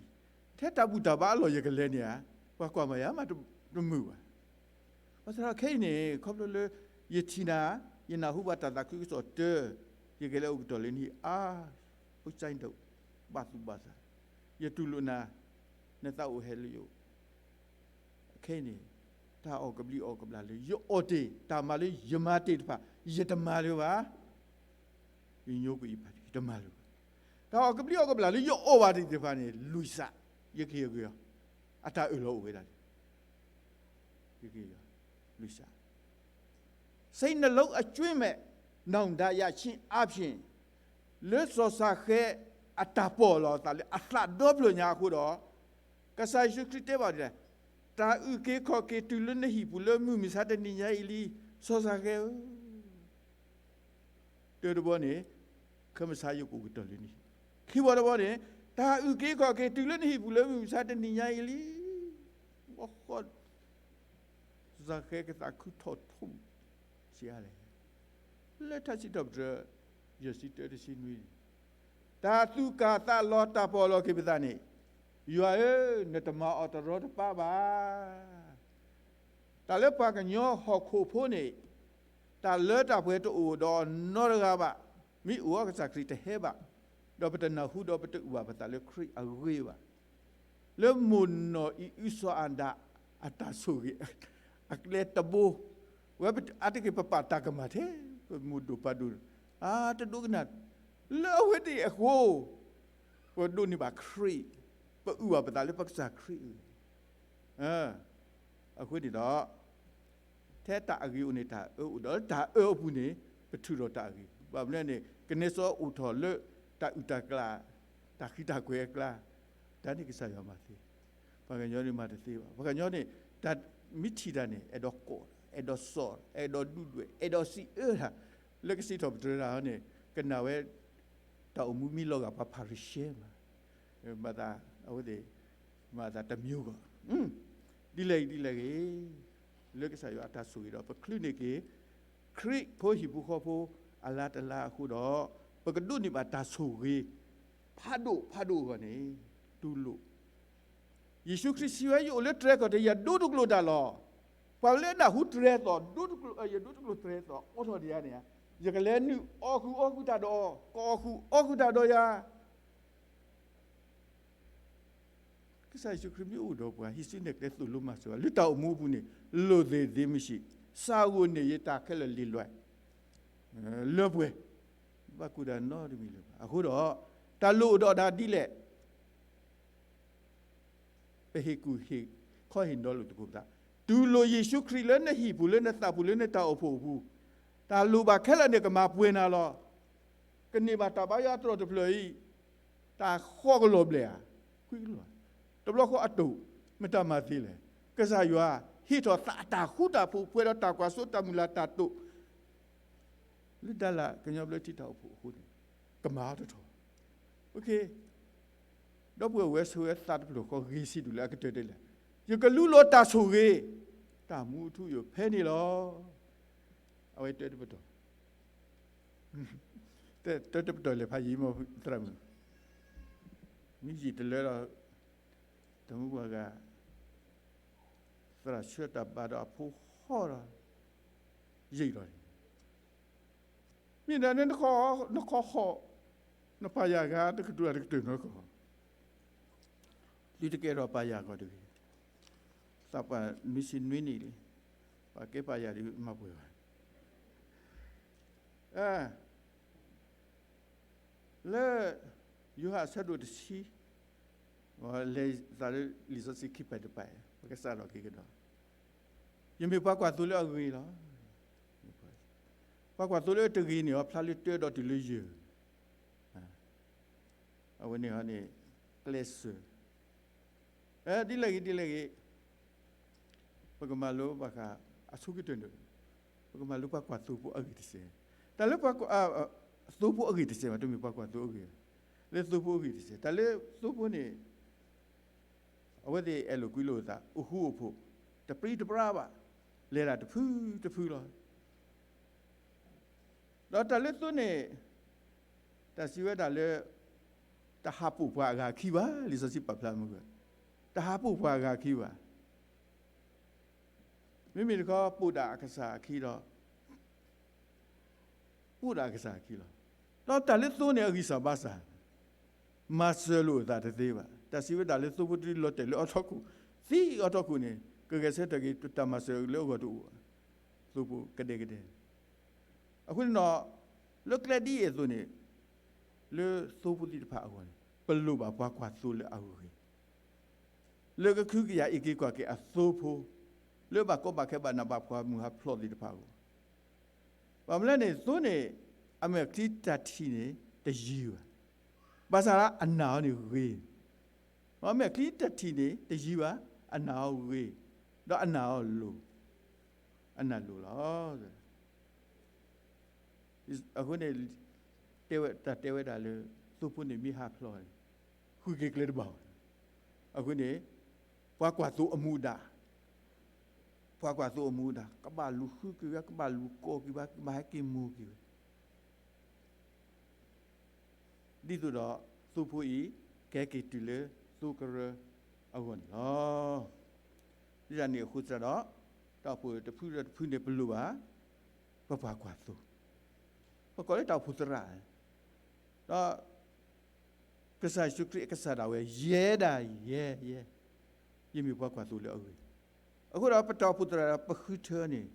ထဲတၢ်ဘူၣ်တၢ်ဘါအလီၢ်ယကလဲၤန့ၣ်ဧါ, ပှၤကွၢ်မၤယၤမးတမုာ်ဘၣ်. ဘၣ်ဆၣ်ဒီးခဲအံၤန့ၣ် ခီဖျိလၢ ယထံၣ်နၤ, ယနၢ်ဟူဘၣ်တၢ်သးခုကစီၣ်တၢ, ယကလဲၤအိၣ်ကတီၢ်လၢနဟံၣ်အါ, အိၣ်ကၠဲဒိၣ်, ဘၣ်သူၣ်ဘၣ်သး, ယတူၢ်လိာ်နၤ, နသးအိၣ်ဟဲလၢယအိၣ် ခဲအံၤန့ၣ်, တၢ်အီၣ်ကဘျံးအီၣ်ကဘျၣ်လၢ ယအီၣ်တ့ၢ်, တၢ်မၤလၢယမၤတ့ၢ်တဖၣ် ယတမၤလၢၤဘၣ်. ယညိကွံာ်ယဖးထံ ယတမၤလၢၤဘၣ်. တၢ်အီၣ်ကဘျံးအီၣ်ကဘျၣ်လၢယအီၣ်ဘၣ်တ့ၢ်တဖၣ်န့ၣ် လွံၢ်စး, ယကဟ့ၣ်ဂ့ၤအီၤ, အတၢ်အၢၣ်လီၤအိၣ်ဝဲဒၣ်န့ၣ် ယကဟ့ၣ်ဂ့ၤအီၤ, လွံၢ်စး စိတ်နှလုံးအကြွင်းမဲ့ နောင်တရခြင်းအားဖြင့် လၢစီၤၡဃဲအတၢ်ပီၢ်လီၤအသးလၢအသးဒီဖျၢၣ်ညါအဃိဒီး, ကစၢ်ယ့ၣ်ၡူးခရံာ်တဲဘၣ်ဒ်လဲၣ်, တၢ်အုၣ်က့ၤခီၣ်က့ၤတုၤလၢနဟံၣ်ပူၤလၢမုၢ်မဆါတနံၤညါအံၤလံ, စီၤၡဃဲဧၢ, တၢ်တဘီန့ၣ်, ခမဆါယကအိၣ်ကတီၢ်လၢနဟံၣ်, ခံဘီတဘီန့ၣ်, တၢ်အုၣ်က့ၤခီၣ်က့ၤတုၤလၢနဟံၣ်ပူၤလၢမုၢ်မဆါတနံၤညါအံၤလံ, ဘီဃီ စီၤၡဃဲကသးခုထီၣ်ထီ, ဆံးအါလဲၣ်, လၢထါစံးထီၣ်ပတြၢၤ, ယဲၢ်ဆံတၢတဆံနွံန့ၣ်, တၢ်သူၣ်ကၢ်သးလီၤတၢ်ပီၢ်လီၤက့ၤပသးန့ၣ်, ယွၤဧၢ, နတမၤအီၤတရီတပါဘၣ်. တၢ်လၢပှၤကညီဟီၣ်ခိၣ်ဖိန့ၣ်, တၢ်လၢတၢ်ပှဲၤတအိၣ်ဒီးနီတဂၤဘၣ်, မ့ၢ်အိၣ်အီၤကစၢ်ခရံာ်တဟဲဘၣ်. ဒီးပတနၢ်ဟူဒီးပတအုၣ်ဘၣ်ပသးလၢခရံာ်အဂ့ၢ်ဘၣ်. လၢမိၢ်နီၢ်အံၤအုစီၤအၤဒၣ်အတၢ်ဆိၣ်ဂ့ၤ အကျဲတဘိ, ဝဲအါတက့ၢ်ပပာ်တၢ်ကမၣ်ထဲ ပမိၢ်ဒိၣ်ပၢ်ဒိၣ် အါတဒိကနၣ်, လၢအဝဲသ့ၣ်အဃိ ပဒိးန့ၢ်ဘၣ်ခရံာ်, ပအုၣ်ဘၣ်ပသးလၢပကစၢ်ခရံာ်အဂ့ၢ်, အဃိန့ၣ်ဒီး ထဲတၢ်အဂ့ၤအိၣ်န့ၣ် တၢ်အၢအိၣ်ဒီး လၢတၢ်အၢအပူၤန့ၣ် ပထုးထီၣ်တၢ်အဂ့ၤ. ဘၣ်မနုၤန့ၣ် ကနဲစီအိၣ်ထီၣ်လၢတၢ်အုၣ်တၢ်ကျၢၤ, တၢ်ဃံတၢ်ကွဲၤအကျါ, တၢ်န့ၣ်ကစၢ်ယွၤမၤသ့, ပှၤကညီန့ၣ်မၤတသ့ဘၣ်. ပှၤကညီန့ၣ် တၢ်မ့ၢ်ထံၣ်တၢ်န့ၣ် အဲၣ်ဒိးကိး, အဲၣ်ဒိးစိာ်, အဲၣ်ဒိးဒုၣ်ဒွဲၣ်, အဲၣ်ဒိးစံးအၢတၢ်, လၢကစံးထီၣ်ပတြၢၤတၢ်န့ၣ် ကနၣ်ဝဲ တၢ်အိၣ်မူမံလီၤဂာ်ပှၤဖၤရံၤၡဲမး, မၤသးအဝဲသ့ၣ် မၤသးတမံၤဂီၢ်, ဒ်လဲၣ်ဂ့ၤဒ်လဲၣ်ဂ့ၤ, လၢကစၢ်ယွၤအတၢ်ဆိၣ်ဂ့ၤဒီး ပချုးန့ၢ်က့ၤ ခရံာ်ဖိဟံၣ်ဖိဃီဖိအလါတလါအဃိဒီး ပကဒိးန့ၢ်ဘၣ်တၢ်ဆိၣ်ဂ့ၤ ဖးဒိၣ်ဖးဒိၣ်အဂီၢ်န့ၣ် တူၢ်လိာ် ယ့ၣ်ၡူးခရံာ်စံးဝဲ ယအိၣ်လၢတြဲၤခီၣ်ထံး ယဒိတကျိာ်တၢ်လီၤ. ပှၤလၢနၢ်ဟူတြဲၤသီၣ်, ယဒိတကျိာ်တြဲၤသီၣ် အိးထီၣ်ဒံးယၤန့ၣ်, ယကလဲၤနုာ်အီၣ်ဃုာ်အီကုာ်တၢ်ဒီးအီၤ, ကအီၣ်ဃုာ်အီကုာ်တၢ်ဒီးယၤ ကစၢ်ယ့ၣ်ၡူးခရံာ်မ့ၢ်အိၣ်ဒီးပှၤ ဟံးစုနဲၣ်ကျဲသိၣ်လိမၤစၢၤပှၤ လၢတၢ်အိၣ်မူအပူၤန့ၣ် လိၣ်သ့ၣ်သ့မုၢ်ဆံး, စးဂိၢ်န့ၣ်ယတၢ်ခဲလၢာ်လံာ်လွဲၢ် လၢပှဲၤ, ဘၣ်ကူၣ်တၢ်နီတမံၤလၢၤဘၣ်. အဃိဒီး တၢ်လိၣ်အိၣ်ဒီးတၢ်ဒ်လဲၣ် ပဟ့ၣ်ကူၣ်ဟ့ၣ်ခီဟ့ၣ်နီၤလိာ်သကိးပသး, တူၢ်လိာ်ယ့ၣ်ၡူးခရံာ်လၢနဟံၣ်ပူၤလၢနသးပူၤလၢနတၢ်အိၣ်ဖှိၣ်အပူၤ, တၢ်လိၣ်ဘၣ်ခဲလၢာ်န့ၣ် ကမၤပှဲၤနၤလီၤ. ကန့ၢ်ဘၣ်တၢ်ဘါယွၤတြီၢ်တဖျၢၣ်အံၤ, တၢ်ဃီကလီၤဘျဲၣ်ဧါ, ခွံကလီၤ, တဘျီဃီအတိာ်, မ့ၢ်တၢ်မၤသ့လဲၣ်. ကစၢ်ယွၤ ဟ့ၣ်ထီၣ်သးအတၢ်ဃူတၢ်ဖိး ပှဲၤဒီးတၢ်ကွၢ်စိတၢ်မုၢ်လၢ်တၢ်တိာ် လၢဒၣ်လၢကညီဘျၢထံတၢ်အိၣ်ဖှိၣ်အဃိန့ၣ် ကမၤအီၤတထီၣ်. ဒီပုၢ်ဝဲၢ်ဝဲဆိးဝဲသးတဖျၢၣ်ဃီ ဂ့ၤဆံးဒူၣ်လၢအကတၢၢ်ဒ်လဲၣ်, ယကလူလီၤတၢ်ဆိၣ်ဂ့ၤ, တၢ်မူအထူအယိာ်ဖဲန့ၣ်လီၤ. အဝဲတၢတပတီၢ်, တၢတပတီၢ်လဲၤဖးယံာ်မးသရၣ်မုၣ်, မ့ၢ်ယံာ်တလၢဒီး တမူပှၤဂၤ သရၣ်ဆှၢတၢ်ဘါဒီးအဖိဟီၣ်ဒီး ယံာ်လီၤန့ၣ်, မ့ၢ်ဒၣ်န့ၣ် နခီဟီၣ်, နပာ်ယၤဂၤတကတၢၢ်တကတၢၢ်နီၢ်ကီၢ်, သုတကဲထီၣ်ပာ်ယၤဂီၢ်တဂ့ၤ, သးပှၢ်နွံဆံနွံနံၣ်လံ, ပှၤကဲပာ်ယၤဒ်မၤပှဲၤဘၣ်. လၢယိၤဟၣ်အဆၢဒိၣ်တဆံ, လဲၤသးလၢလံာ်စီဆှံခံဖဲတဖၣ်, ပကစးထီၣ်က့ၤကဒီး, ယမ့ၢ်ပှၤကွၢ်သိလၢအဂ့ၤလီၤ. ပှၤကွၢ်သိလၢတဂ့ၤန့ၣ် အဖျါလၢတၢဒီးတုၤလၢယဲၢ်, အဝဲန့ၣ်န့ၣ် ကျဲးစၢး ဒ်လဲၣ်ဂ့ၤဒ်လဲၣ်ဂ့ၤ, ပကမၤလိဘၣ်ဃး အဆိကတၢၢ်န့ၣ်, ပကမၤလိပှၤကွၢ်သိဖိအဂ့ၢ်တစဲး, တၢ်လၢပှၤကွၢ်, သိဖိအဂ့ၢ်တစဲးမး, တမ့ၢ်ပှၤကွၢ်သိအဂ့ၢ်, လၢသိဖိအဂ့ၢ်တစဲး, တၢ်လၢသိဖိန့ၣ် အဝဲသ့ၣ်အဲၣ်လိာ်ကွံလိာ်အသး အိၣ်ဃူအိၣ်ဖိး, တပြံတပြါဘၣ်, လဲၤတၢ်တဖုတဖုလီၤ. ဒီးတၢ်လၢသိန့ၣ် တၢ်စံးဝဲဒၣ်လၢ တဟးပိာ်ပှၤအဂၤအခံဘၣ်, လံာ်စီဆှံပာ်ဖျါမုၢ်ဂၢၢ်, တဟးပိာ်ပှၤအဂၤအခံဘၣ်. မ့မ့ၢ်တခီ ပိာ်ဒၣ်အကစၢ်အခံဒီး ပိာ်ဒၣ်အကစၢ်အခံလီၤ. ဒီးတၢ်လၢသိန့ၣ် အဂံၢ်စၢ်ဘါစၢ်, မၤစၢၤလိာ်အသးတသ့ဘၣ်. တၢ်စံးဝဲဒၣ်လၢသိဖိတဒုလီၤတဲာ်လၢအထီခိၣ်, သံအထီခိၣ်န့ၣ် ကဂဲၤဆၢထၢၣ်က့ၤ တၢ်မၤစၢၤလၢအဂီၢ်တအိၣ်ဘၣ်, သိဖိကဒဲကဒဲ. အဃိန့ၣ်ဒီး လၢကျဲဒ်အံၤအသိးန့ၣ် လၢသိဖိသ့ၣ်တဖၣ်အဂီၢ်န့ၣ် ပလိၣ်ဘၣ်ပှၤကွၢ်သိလၢအဂ့ၤ လၢကခုကယာ်အံးက့ၤကွၢ်က့ၤအသိဖိ, လၢဘၣ်ကီဘၣ်ခဲဘၣ်နးဘၣ်ဖှီၣ်မုၢ်ဟးဖျိးသ့ၣ်တဖၣ်အဂီၢ်, ဘၣ်မနုၤလဲၣ်န့ၣ် သိန့ၣ် အမဲာ်ချံတၢ်ထံၣ်န့ၣ် တယံၤဘၣ်, ဘၣ်ဆၣ်အနာ်အီၤန့ၣ်ဂ့ၤ, အမဲာ်ချံတၢ်ထံၣ်န့ၣ် တယံၤဘၣ်, အနာ်အီၤဂ့ၤ, ဒီးအနာ်အီၤလိၤ, အနာ်လိၤလီၤ. အဃိန့ၣ် တဲဝဲ တၢ်တဲဝဲဒၣ်လၢ သိဖိန့ၣ်မ့ၢ်ဟးဖျိးန့ၣ် ဃုက့ၤကျဲတဘၣ်ဘၣ်. အဃိန့ၣ် ပှၤကွၢ်သိအမူဒါ, ပှၤကွၢ်သိအမူဒါ ကဘၣ်လူၤဃုက့ၤဝဲ, ကဘၣ်လူၤကိးက့ၤဝဲ, ကဘၣ်ဟဲက့ၤမိၢ်က့ၤဝဲ ဒ်သိးဒီး သိဖိအံၤ ကဟဲက့ၤတုၤလၢသိကရၢအဂီၢ်န့ၣ်လီၤ. ဒ်န့ၣ်အဃိသတးဒီး တၢ်အိၣ်ဖှိၣ်တဖုဒီးတဖုန့ၣ် ပလိၣ်ဘၣ် ပပှၤကွၢ်သိ, ပကိးလၢတၢ်အိၣ်ဖှိၣ်သရၣ်, ဒီး ကစၢ်ယ့ၣ်ၡူးခရံာ်အကစၢ်ဒၣ်ဝဲ ယဲဒၣ်ယဲယဲ, ယမ့ၢ်ပှၤကွၢ်သိလၢအဂ့ၢ်, အဃိဒီးပတၢ်အိၣ်ဖှိၣ်သရၣ်ဒီးပဃုထၢန့ၣ်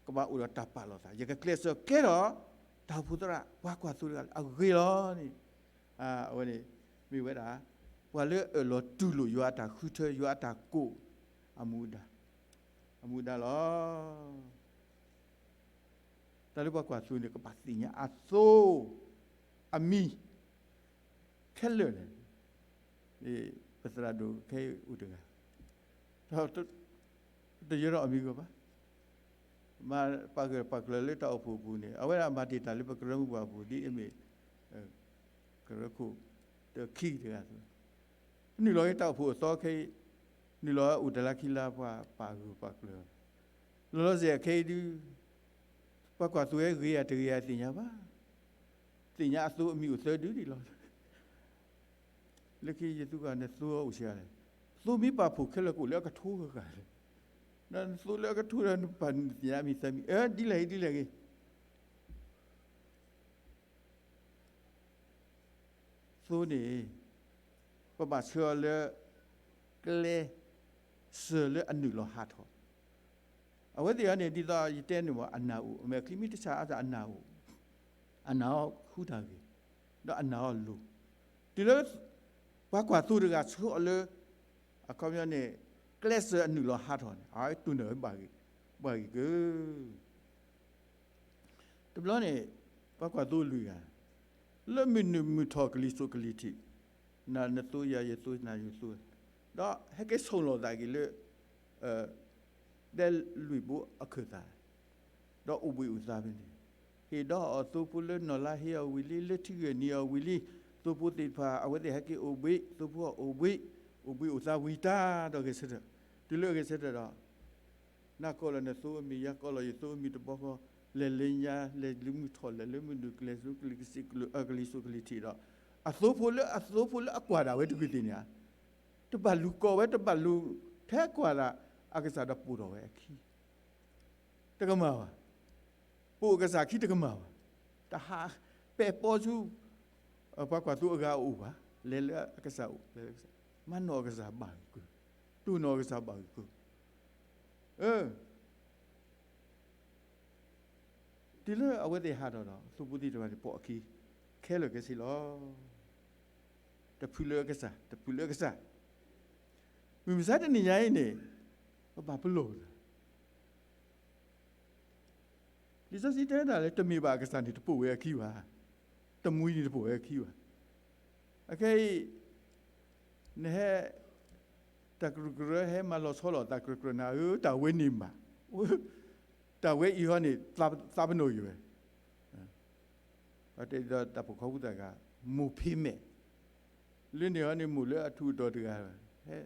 ကဘၣ်အိၣ်ဒီးတၢ်ပာ်လီၤသး, ယကကျဲးစၢးကဲထီၣ် တၢ်အိၣ်ဖှိၣ်သရၣ် ပှၤကွၢ်သိတဂၤလၢအဂ့ၢ်လီၤန့ၣ်, အဝဲန့ၣ် မ့ၢ်ဝဲဒၣ် ပှၤလၢအၢၣ်လီၤတူၢ်လိာ်ယွၤအတၢ်ဃုထၢ ယွၤအတၢ်ကိးအမူဒါ, အမူဒါလီၤ. တၢ်လၢပှၤကွၢ်သိန့ၣ် ကဘၣ်သ့ၣ်ညါအသိအမံၤ ခဲလၢာ်န့ၣ်, ပသရၣ်ဒိၣ်ခဲအံၤအိၣ်တဂၤ, တယၢထီၣ်အမံၤကဘၣ်, မၤပာ်ဂၢၢ်ပာ်ကျၢၤလၢတၢ်အိၣ်ဖှိၣ်အပူၤန့ၣ် အဝဲဒၣ်မၤတ့ၢ်တၢ်လၢပကရၢမိၢ်ပှၢ်အပူၤ ဒ်အမ့ၢ် ကရၢခိၣ်တခံတဂၤအသိး, နုာ်လီၤက့ၤတၢ်အိၣ်ဖှိၣ်အသီခဲအံၤ, နုာ်လီၤအိၣ်တၢ်လၢခံလါ ပှၤပာ်ဂၢၢ်ပာ်ကျၢၤ, လီၤလီၤဆဲးခဲအံၤဒုး ပှၤကွၢ်သိဝဲဂ့ၤဧါတဂ့ၤဧါသ့ၣ်ညါဘၣ်, သ့ၣ်ညါအသိအမံၤအိၣ်သၢဒုဒ်လီၤ. လၢခံယသူကီး နသိအအိၣ်ဆံးလဲၣ်, သိမ့ၢ်ပာ်ဖှိၣ်ခဲလၢာ်ကအိၣ်လၢအကထိဂၤဂၤလဲၣ်, နသိလၢအကထိဒီး နပာ်နသ့ၣ်ညါအမံၤသၢမံၤ အၢ ဒ်လဲၣ်ဂ့ၤ ဒ်လဲၣ်ဂ့ၤ သိန့ၣ် ပဘၣ်ဆှၢအီၤလၢ ကျဲစၢၤလၢအနုာ်လီၤဟးထီၣ်, အဝဲသ့ၣ်အံၤန့ၣ် ဒ်သိးယတဲန့ၣ်မ့ၢ် အနာ်အိၣ်, အမဲာ်ချံမ့ၢ်တဆါအါသးအနာ်အိၣ်, အနာ်အီၤဃုတၢ်ဂ့ၤ, ဒီးအနာ်အီၤလိၤ, တုၤလၢ ပှၤကွၢ်သိတဂၤဆှၢအီၤလၢ အခီပညီန့ၣ် ကျဲစၢၤအနုာ်လီၤဟးထီၣ်န့ၣ် အဝဲတိၢ်နီၣ်ဝဲ ဘၣ်ဂ့ၤက့ၤ တဘျီန့ၣ် ပှၤကွၢ်သိလွံၢ်ဂၤ လၢမုၢ်နုာ်မုၢ်ထီၣ်ကလံၤစိးကလံၤထံး, နၤနသိယၤ ယသိနၤယသိ, ဒီးဟဲက့ၤဆိၣ်လီၤသးက့ၤလၢ ဒဲလွံၢ်ဘိအခၢၣ်သး, ဒီးအိၣ်ဘှံးအိၣ်သါဖဲန့ၣ်, ဟ့ၣ်ဒီးအီၤသိဖိလၢနီၢ်လါဟ့အီၤဝံၤလံ လၢထံဂ့ၢ်နံၤအီၤဝံၤလံ, သိဖိသ့ၣ်တဖၣ် အဝဲသ့ၣ်ဟဲက့ၤအိၣ်ဘှံး, သိဖိအိၣ်ဘှံး, အိၣ်ဘှံးအိၣ်သါဝံၤတၢ်ဒီးဂဲၤဆၢထၢၣ်, တုၤလၢအဂဲၤဆၢထၢၣ်ဒီး နၤကိးလီၤနသိအမံၤ ယၤကိးလီၤယသိအမံၤတဘျီဃီ, လဲၤလၢညါ လဲၤလၢမုၢ်ထီၣ် လဲၤလၢမုၢ်နုာ် ကလံၤစိးကလံၤထံးဒီး အသိဖိလၢအသိဖိလၢအကွၢ်ဒၣ်ဝဲတဂ့ၤသ့ၣ်န့ၣ်ဧါ, တဘၣ်လူၤကိးဝဲ တဘၣ်လူၤ ထဲကွၢ်ဒၣ်အကစၢ်ဒီးပိာ်ထီၣ်ဝဲအခံ တကမၣ်ဘၣ်, ပိာ်အကစၢ်ခံတကမၣ်ဘၣ်, တဟးပဲာ်ပီဆူ ပှၤကွၢ်သိအဂၤအအိၣ်ဘၣ်, လဲၤလၢအကစၢ်အိၣ်, လဲၤလၢကစၢ်, မၤနီၣ်အကစၢ်ဘၣ်ဂ့ၤက့ၤ, တိၢ်နီၣ်အကစၢ်ဘၣ်ဂ့ၤက့ၤ, အၢ တုၤလၢအဝဲသ့ၣ်ဟးထီၣ်ဒီး သိဖိသ့ၣ်တဖၣ်န့ၣ် ပိာ်အခံ ခဲလၢာ်ခဲဆ့လီၤ. တဖုလၢအကစၢ်, တဖုလၢအကစၢ်, မုၢ်မဆါတနံၤညါအံၤန့ၣ် ပဘၣ်ပလီၢ်ပသး လံာ်စီဆှံတဲဒၣ်လၢ တမ့ၢ်ဘၣ်အကစၢ်န့ၣ် တပိာ်ဝဲအခံဘၣ်, တမှံၤန့ၣ်တပိာ်ဝဲအခံဘၣ်. အခဲအံၤ နဟဲ တၢ်ကရၢကရိ ဟဲမၤလီၤဆီလိာ်သးကရၢကရိနၤဧၢ, တၢ်ဝဲန့ၣ်မး, တၢ်ဝဲအံၤဟီန့ၣ် သးပနီၣ်ဂ့ၤဝဲ, တဲဒီးတၢ်ပိာ်ခွါဖိသၣ်ဂၤ မိၢ်ဖံးမဲာ်, လၢန့ၣ်ဟီန့ၣ် မိၢ်လၢအထူးအတီၤတဂၤ ဟဲ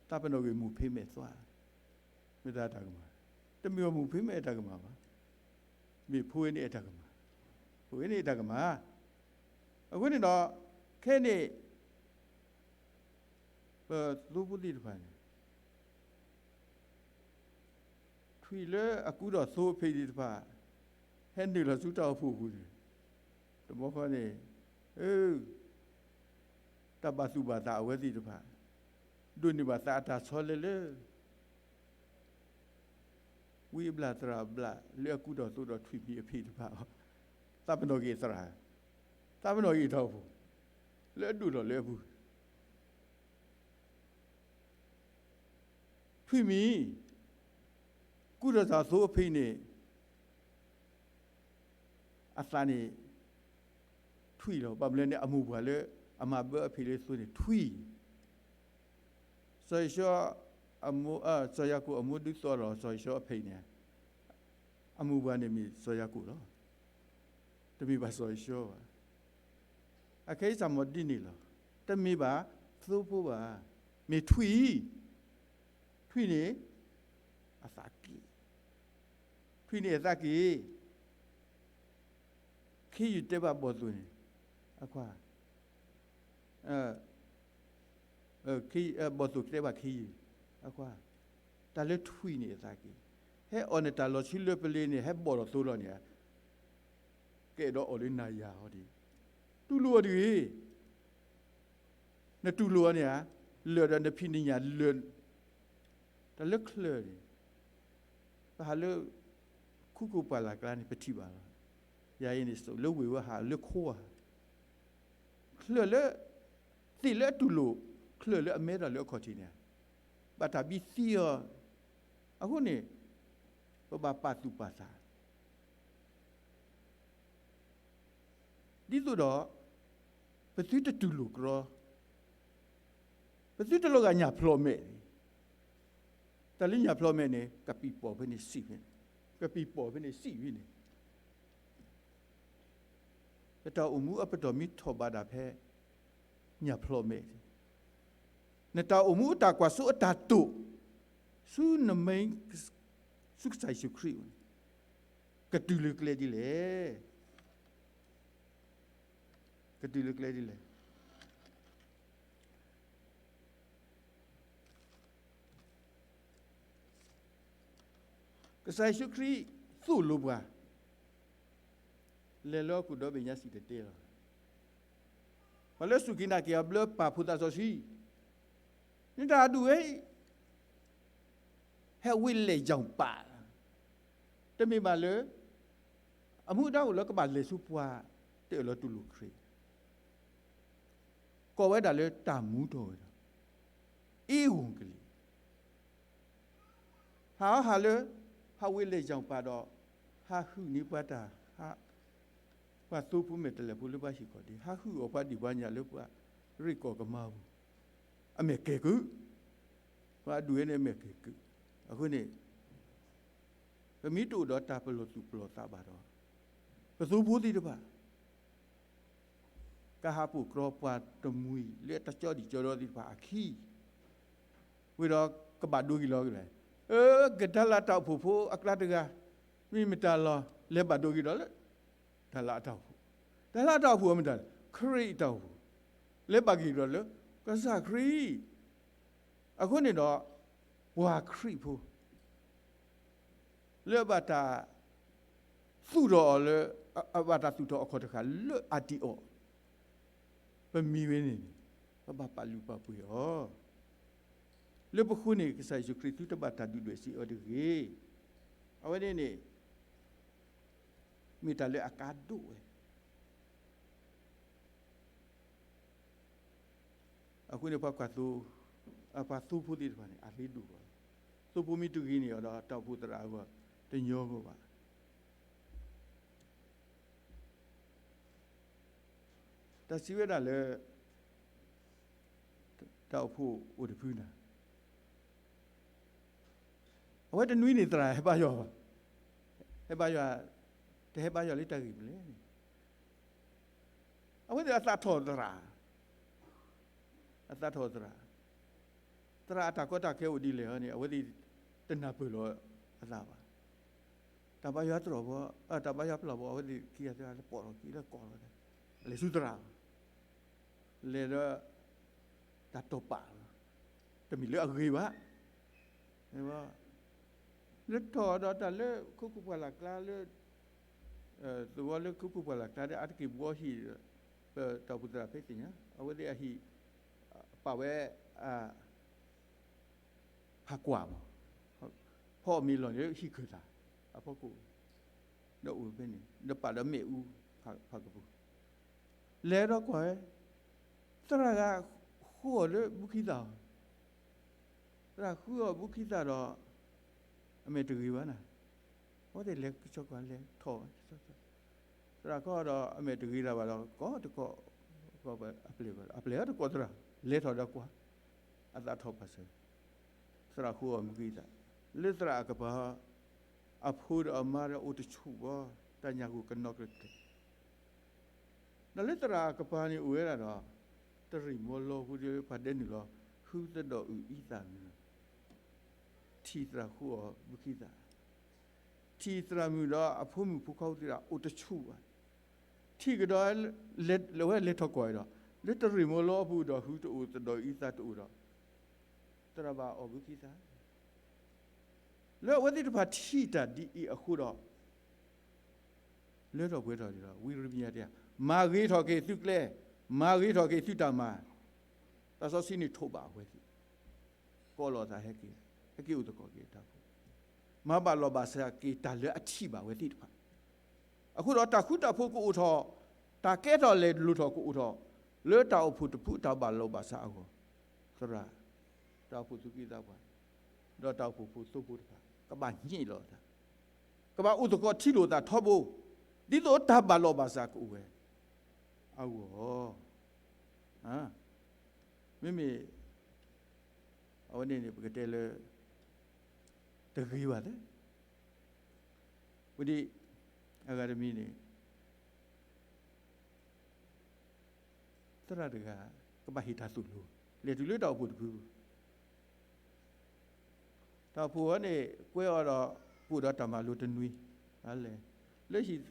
သးပနီၣ်ဂ့ၤမိၢ်ဖံးမဲာ်သွါ, မ့ၢ်တၢ်တၢ်ကမၣ်, တမ့ၢ်အမိၢ်ဖံးမဲာ်အတၢ်ကမၣ်ဘၣ်, မ့ၢ်ဖိဝဲန့ၣ်အတၢ်ကမၣ်, ဖိဝဲန့ၣ်အတၢ်ကမၣ်. အဃိန့ၣ်ဒီး ခဲန့ၣ် ပသိဖိသ့ၣ်တဖၣ်န့ၣ် ထွံၣ်လၢအကူဒီးသိအဖံးသ့ၣ်တဖၣ် ဟဲနုာ်လီၤဆူတၢ်အိၣ်ဖှိၣ်အပူၤန့ၣ် တဘျီဃီန့ၣ် တၢ်ဘၣ်သူၣ်ဘၣ်သးအဝဲသ့ၣ်တဖၣ် ဒိးန့ၢ်ဘၣ်သးအတၢ်ဆီလဲၣ်လၢ ဝံအဘျၣ်သရၣ်အဘျၣ် လၢအကူဒီးသိဒီးထွံၣ်မံၤအဖံးတဖၣ်အီၤ, သးပနီၣ်ဂ့ၤသရၣ်, သးပနီၣ်ဂ့ၤတၢ်အိၣ်ဖှိၣ် လၢအဒိၣ်ထီၣ်လၢအပူၤ ထွံၣ်မံၤ ကူဒီးတၢ်သိအဖံးန့ၣ် အသးန့ၣ် ထွံၣ်လီၤ. ဘၣ်မနုၤလဲၣ်န့ၣ် အမိၢ်ပှၢ်လၢအမၤဘၢအဖံးလၢသိန့ၣ် ထွံၣ်, စီၤယိၤၡူ စီၤယၤကိာ်အမိၢ်ဒုးသိးလီၤ စီၤယိၤၡူအဖံးန့ၣ် အမိၢ်ပှၢ်န့ၣ်မ့ၢ်စီၤယၤကိာ်လီၤ. တမ့ၢ်ဘၣ်စီၤယိၤၡူဘၣ်. အခဲအံၤစၢ်မီၤဒ်န့ၣ်လီၤ. တမ့ၢ်ဘၣ်သိဖိဘၣ်. မ့ၢ်ထွံၣ်, ထွံၣ်န့ၣ် အသးက့ၣ်, ထွံၣ်န့ၣ်အသးက့ၣ်. ခ့ယုၢ်တဲဘၣ်ဘီၣ်သိၣ်န့ၣ် အခွါ ဘီၣ်သိၣ်တဲဘၣ်ခ့ယုၢ် အခွါ, တၢ်လၢထွံၣ်န့ၣ်အသးက့ၣ်, ဟဲအီၣ်န့ၣ်တၢ်လီၤဆံလၢပလ့ၤန့ၣ် ဟဲဘီၣ်လီၤသိလီၤန့ၣ်, ကအဲၣ်ဒိးအီၣ်လၢနၤယၤဟီဒ်, တူၢ်လိာ်အီၤတဂ့ၤ. နတူၢ်လိာ်အီၤန့ၣ်ဧါ, လၢာ်ဒီးနဖံးနညၣ်လၢာ်, တၢ်လၢချၢၣ်န့ၣ်, ပဟးလၢ ခူခိၣ်ပှၢ်လၢ်ကျါန့ၣ် ပထံၣ်ဘၣ်လီၤ. ယၤအံၤန့ၣ် လၢဝ့ၢ်ဝဲဟးလၢခိဧါ, ချၢၣ်လၢ သ့ၣ်လၢအတူၢ်လိာ်, ချၢၣ်လၢအမဲထီၣ်လၢအခီၣ်ထံးန့ၣ်, ဘၣ်တၢ်ဘံသံအီၤ, အဃိန့ၣ် ပဘၣ်ပာ်သူၣ်ပာ်သး ဒ်သိးဒီး ပသုတတူၢ်လိာ်ကြီ, ပသုတလီၤဂာ်ညၣ်ဖျိးမဲာ်, တၢ်လၢညၣ်ဖျိးမဲာ်န့ၣ် ကပံာ်ပိာ်ဖဲန့ၣ်စံးဖဲန့ၣ်, ကပံာ်ပိာ်ဖဲန့ၣ်စံးဖဲန့ၣ်, နတၢ်အိၣ်မူအပတီၢ်မ့ၢ်ထီၣ်ဘၣ်ဒၣ်ဖဲ ညၣ်ဖျိးမဲာ်, နတၢ်အိၣ်မူအတၢ်ကွၢ်စိအတၢ်တိာ် ဆူနမိၢ် ဆူကစၢ်ယ့ၣ်ၡူးခရံာ်အအိၣ်န့ၣ် ကတုၤလၢကျဲဒ်လဲၣ်. ကတုၤလၢကျဲဒ်လဲၣ်. ကစၢ်ယ့ၣ်ၡူးခရံာ်သိၣ်လိပှၤ လဲၤလၢဟီၣ်ခိၣ်ဒီဘ့ၣ်ညါစံၣ်တဲၤတဲလီၤ. ပှၤလၢစူၢ်က့ၤနာ်က့ၤအီၤဘျၢပာ်ဖှိၣ်သးစီဆှံ, နတၢ်အဒူၣ်ဝဲအံၤ ဟဲဝ့ၤလဲၣ်ယီၣ်ပာ်, တမ့ၢ်ဘၣ်လၢ အမူဒါအိၣ်လၢကဘၣ်လဲၤဆူပှၤတအၢၣ်လီၤတူၢ်လိာ်ခရံာ်, ကိးဝဲဒၣ်လၢတၢ်မူထီၣ်ဝဲဒၣ် အ့ဝံၤကလံၤ ဟးအီၤဟးလၢ ဟးဝ့ၤလဲၣ်ယီၣ်ပာ်ဒီး ဟးဟုၣ်န့ၢ်ပှၤတၢ်, ပှၤသိဖိမဲာ်တဲးလဲးဖိလၢပှၤဟံၣ်ခီၣ်ဒ့, ဟးဟုၣ်အီၣ်ပှၤဒံၣ်ပှၤညၣ်လၢပှၤရ့ၣ်ကီၢ်ကမါပူၤ, အမဲာ်ကဲၤကုာ်, ပှၤအဒူၣ်ဝဲန့ၣ်အမဲာ်ကဲၤကုာ်, အဃိန့ၣ် ပမ့ၢ်တအိၣ်ဒီးတၢ်ပလီၢ်သူၣ်ပလီၢ်သးဘၣ်ဒီး ပသိဖိသ့ၣ်တဖၣ် ကဟးပိာ်ကြီပှၤတမှံၤလၢတၢ်ကၠီဒံၣ်ကၠီဒီသ့ၣ်တဖၣ်အခံ, ဝံၤဒီးကဘၣ်ဒိက့ၤလီၤကလဲၣ်, အၢ ကတၢ်လၢတၢ်အိၣ်ဖှိၣ်ဖိအကျါတဂၤ, မ့ၢ်မတၤလီၤ လဲၤဘၣ်ဒိက့ၤဒီးလၢ တၢ်လၢအတၢ်အိၣ်ဖှိၣ်, တၢ်လၢအတၢ်အိၣ်ဖှိၣ်အမတၤလဲၣ်, ခရံာ်အတၢ်အိၣ်ဖှိၣ်, လဲၤဘၣ်က့ၤဒီးလၢ ကစၢ်ခရံာ်, အဃိန့ၣ်ဒီး ပှၤခရံာ်ဖိ လၢအဘၣ်တၢ်သူၣ်ထီၣ်အီၤလၢ အဘၣ်တၢ်သူၣ်ထီၣ်အခီၣ်တဃၣ်လၢအတံၢ်အီၤ, ပမံၤဝဲန့ၣ်န့ၣ် ပဘၣ်ပာ်လုၢ်ပာ်ပှ့ၤအီၤ, လၢပဃိန့ၣ် ကစၢ်ယ့ၣ်ၡူးခရံာ်သုတဘၣ်တၢ်ဒုၣ်ဒွဲၣ်စ့အီၤတဂ့ၤ, အဝဲန့ၣ်န့ၣ် မ့ၢ်တၢ်လၢအကါဒိၣ်ဝဲ အဃိန့ၣ် ပှၤကွၢ်သိ, ပှၤသိဖိသ့ၣ်တဖၣ်န့ၣ် အရ့ဒိၣ်ဘၣ်, သိဖိမ့ၢ်တဂ့ၤန့ၢ်အီၤဒီး တၢ်အိၣ်ဖှိၣ်သရၣ်အဂီၢ် တညီဂီၢ်ဘၣ်. တၢ်စံးဝဲဒၣ်လၢ တၢ်အိၣ်ဖှိၣ်အိၣ်တဖုနၤ အဝဲတနွံန့ၣ်သရၣ်ဟဲဘါယွၤ, ဟဲဘါယွၤ, တဟဲဘါယွၤလၢတၢ်ဂ့ၢ်မနုၤလဲၣ်န့ၣ်, အဝဲသ့ၣ်အသးထီၣ်သရၣ်, အသးထီၣ်သရၣ်, သရၣ်အတၢ်ကီတၢ်ခဲအိၣ်ဒ်လဲၣ်န့ၣ် အဝဲသ့ၣ်တနၢ်ပၢၢ်လီၤအသးဘၣ်. တၢ်ဘါယွၤတြီၢ်ဘီ, တၢ်ဘါယွၤပျီၢ်ဘီ အဝဲသ့ၣ်ခံဂၤသၢဂၤလၢပိာ်ထီၣ်က့ၤလၢကီၢ်လီၤ, လဲၤဆူသရၣ် လဲၤဒီး တၢ်တိာ်ပာ်လီၤ, တမ့ၢ်လၢအဂ့ၤဘၣ်. လၢထီၣ်ဒီးတၢ်လၢခိခိၣ်ပှၢ်လၢ်ကျါလၢ သဝီလၢခိခိၣ်ပှၢ်လၢ်ကျါဒီး အါတက့ၢ်ဘှီဟံၣ်ဒီး ပတၢ်အိၣ်ဖှိၣ်သရၣ်ဖဲသ့ၣ်ညါ အဝဲသ့ၣ်အဟံၣ် ပာ်ဝဲ ဖးကွၢ်မး, ဖီအီၣ်မ့ၤလီၢ်န့ၣ် ဟံၣ်ခၢၣ်သး အဖီခိၣ်, ဒီးအိၣ်ဖဲန့ၣ် ဒီးပာ်ဒီးမ့ၣ်အူ ဖးကပူၤ, လဲၤဒီးကွၢ်ဝဲ သရၣ်ဂၤဃုအီၤလၢဘူးခံသၣ်အီၤ, သရၣ်ဃုအီၤဘူးခံသၣ်ဒီး အမဲာ်တဂ့ၤဘၣ်နၤ, အဝဲသ့ၣ်လဲၤကဆှီကွၢ်လဲၤထီၣ်ဝဲ သရၣ်ခီဒီးအမဲာ်တဂ့ၤတၢ်ဘၣ်ဒီး ကိးတကိး, အပျဲၢ်ဘၣ်, အပျဲၢ်တကိးသရၣ်, လဲၤထီၣ်ဒီးကွၢ်, အသးထီၣ်ပာ်စၢၤ, သရၣ်ဃုအီၤဘူးခံသၣ်, လၢသရၣ်အကပၤ, အဖိဒီးအမါဒီးအိၣ်တဆူၣ်ဘီ, တၢ်ညၣ်ဂိၢ်ကနီၤကျဲၤကျဲၤ, ဒီးလၢသရၣ်အကပၤန့ၣ်အိၣ်ဝဲဒၣ်ဒီး တရံၣ်မီလီဖိဒီးပှၤဒဲနုာ်လီၤ ဟုသဒီးအုၣ်အံသၣ်မုၢ်လီၤ, ထံၣ်သရၣ်ဃုအီၤဘူးခံသၣ် ထံၣ်သရၣ်မုၣ်ဒီးအဖိမုၣ်ဖိခွါအိၣ်သ့ၣ်ဒီးအိၣ်တဆူၣ်ဘၣ်, ထံၣ်ကဒီး လဲၤဝဲလဲၤထီၣ်ကွၢ်ဒီး လၢတရံၣ်မီလီအပူၤဒီး ဟုတအိၣ်သဒီးအုၣ်အံသၣ်တအိၣ်ဒီး သရၣ်ဘၣ်အီၣ်ဘူးခံသၣ်, လၢအဝဲသ့ၣ်တဖၣ်ထံၣ်တၢ်ဒ်အံၤအဃိဒီး လၢထီၣ်ပှဲၤထီၣ်ဒီး ဝံယံးရမံယၤတဲ, မၤဂ့ၤထီၣ်က့ၤသုကျဲ, မၤဂ့ၤထီၣ်က့ၤသုတၢ်မၤ, တၢ်စီဆှံန့ၣ်ထိးဘၣ်အဝဲသ့ၣ်, ကိးလီၤအသးဟဲက့ၤ, ဟဲက့ၤအိၣ်သကိးက့ၤတၢ်ဖိ, မၤဘၣ်လိာ်ဘၣ်စးက့ၤတၢ်လၢအထံၣ်ဘၣ်ဝဲသ့ၣ်တဖၣ်. အဃိဒီးတၢ်ဃူတၢ်ဖိးကအိၣ်ထီၣ်, တၢ်ကဲထီၣ်လဲၤလိၤထီၣ်ကအိၣ်ထီၣ်, လၢတၢ်အိၣ်ဖှိၣ်တဖုအတၢ်ဘၣ်လိာ်ဘၣ်စးအဂီၢ်, သရၣ်, တၢ်အိၣ်ဖှိၣ်သူၣ်က့သးပှၢ်, ဒီးတၢ်အိၣ်ဖှိၣ်ဖိသိဖိတဖၣ် ကဘၣ်ညံးလိာ်အသး, ကဘၣ်အိၣ်သကိးထံလိာ်သးထီဘိ, ဒ်သိးတၢ်ဘၣ်လိာ်ဘၣ်စးကအိၣ်ဝဲအဂီၢ်. မ့မ့ၢ် အဝဲန့ၣ်န့ၣ် ပကတဲလၢ တဂ့ၤဘၣ်သ့, ဝံၤဒ်အဂၤတမံၤန့ၣ် သရၣ်တဂၤ ကဘၣ်ဟ့ၣ်တၢ်သိၣ်လိ, လဲၤတုၤလၢတၢ်အိၣ်ဖှိၣ်တဖု, တၢ်အိၣ်ဖှိၣ်ဝဲန့ၣ် ကွဲအီၤဒီး ကအိၣ်ဒီးတၢ်မၤလိတနွံ, လဲၤ, လၢဟံၣ်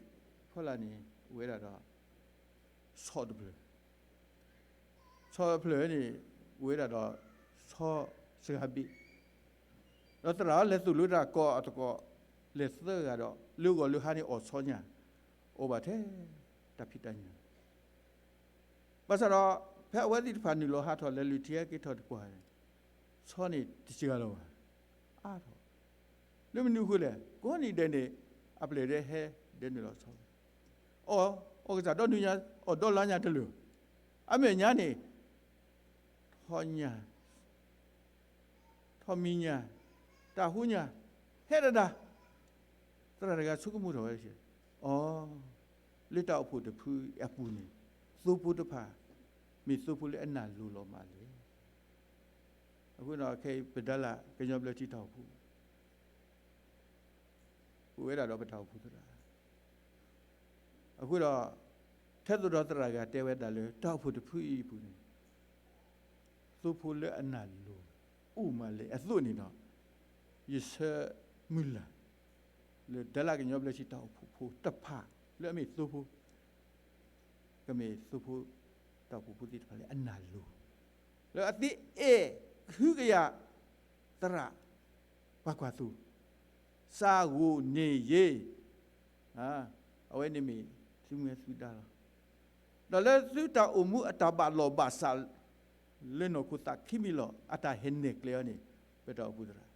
ဖီလာ်န့ၣ် အိၣ်ဝဲဒၣ်ဒီး ဆီတဖျၢၣ် ဆီတဖျၢၣ်န့ၣ် အိၣ်ဝဲဒၣ်ဒီး ဆီစှၤဘ့ၣ်, ဒီးသရၣ်လဲၤသိၣ်လိတၢ်ကိးအသကိး လဲၤသၢဂၤဒီး လၢဂီၤလၢဟါန့ၣ်အီၣ်ဆီညၣ်, အီၣ်ဘၣ်ထဲတၢ်ဖံးတၢ်ညၣ် ဘၣ်ဆၣ်ဒီး ဖဲအဝဲသ့ၣ်တဖၣ်နုာ်လီၤဟးထီၣ်လဲၤလုၢ်ထံဟဲက့ၤထီၣ်တပှၢ်န့ၣ် ဆီန့ၣ်တစှၤလီၤဘၣ်, အါထီၣ်, လၢမနုၤအဃိလဲၣ်, ကိးနံၤဒဲးန့ၣ် အပျဲၢ်ဒဲးဟဲဒဲးနုာ်လီၤဆီ, အီၣ်, အီၣ်ကစၢ်ဒီနံၤညါ အီၣ်ဒီလါညါတလၢာ်, အမဲာ်ညါန့ၣ် ထီၣ်ညၣ် ထီၣ်မံၤညၣ်, တၢ်ဟူညၣ်, ဟဲဒၣ်ဒၣ်, သရၣ်တဂၤဆိကမိၣ်ထီၣ်ဝဲ, အီ, လၢတၢ်အိၣ်ဖှိၣ်တဖုအပူၤန့ၣ် သိဖိတဖၣ် မ့ၢ်သိဖိလၢအနၢ်လိၤလီၤမးလဲၣ်. အဃိဒီးခဲအံၤ ပဒါလၢကညီဘျၢထံတၢ်အိၣ်ဖှိၣ် အိၣ်ဝဲဒၣ်ဒီးပတၢ်အိၣ်ဖှိၣ်သရၣ်, အဃိဒီး ထဲသိးဒီးသရၣ်ဂၤတဲဝဲဒၣ်လၢတၢ်အိၣ်ဖှိၣ်တဖုအံၤအပူၤန့ၣ် သိဖိလၢအနၢ်လိၤ အိၣ်မးလဲၣ်အသိးန့ၣ်ဒီး ယဆၢမုၢ်လၢ် လၢဒါလၢကညီဘျၢထံတၢ်အိၣ်ဖှိၣ်ဖိတဖၣ် လၢအမ့ၢ်သိဖိ ကမ့ၢ်သိဖိ တၢ်အိၣ်ဖှိၣ်ဖိသ့ၣ်တဖၣ်လၢအနၢ်လိၤ လၢအသ့အဲၣ်ကဟုကယာ် သရၣ် ပှၤကွၢ်သိ စၢ်ဂိၢ်န့ၣ်ယ့ၢ် အဝဲန့ၣ်မ့ၢ်သုမုၢ်သုဒါလီၤ. ဒီးလၢသုတၢ်အိၣ်မူအတၢ်ဘၣ်လိာ်ဘၣ်စး လၢနီၢ်ခိသးခံမံၤလီၤ အတၢ်ဟဲနဲၣ်ကျဲအီၤန့ၣ် ပတၢ်အိၣ်ဖှိၣ်သရၣ်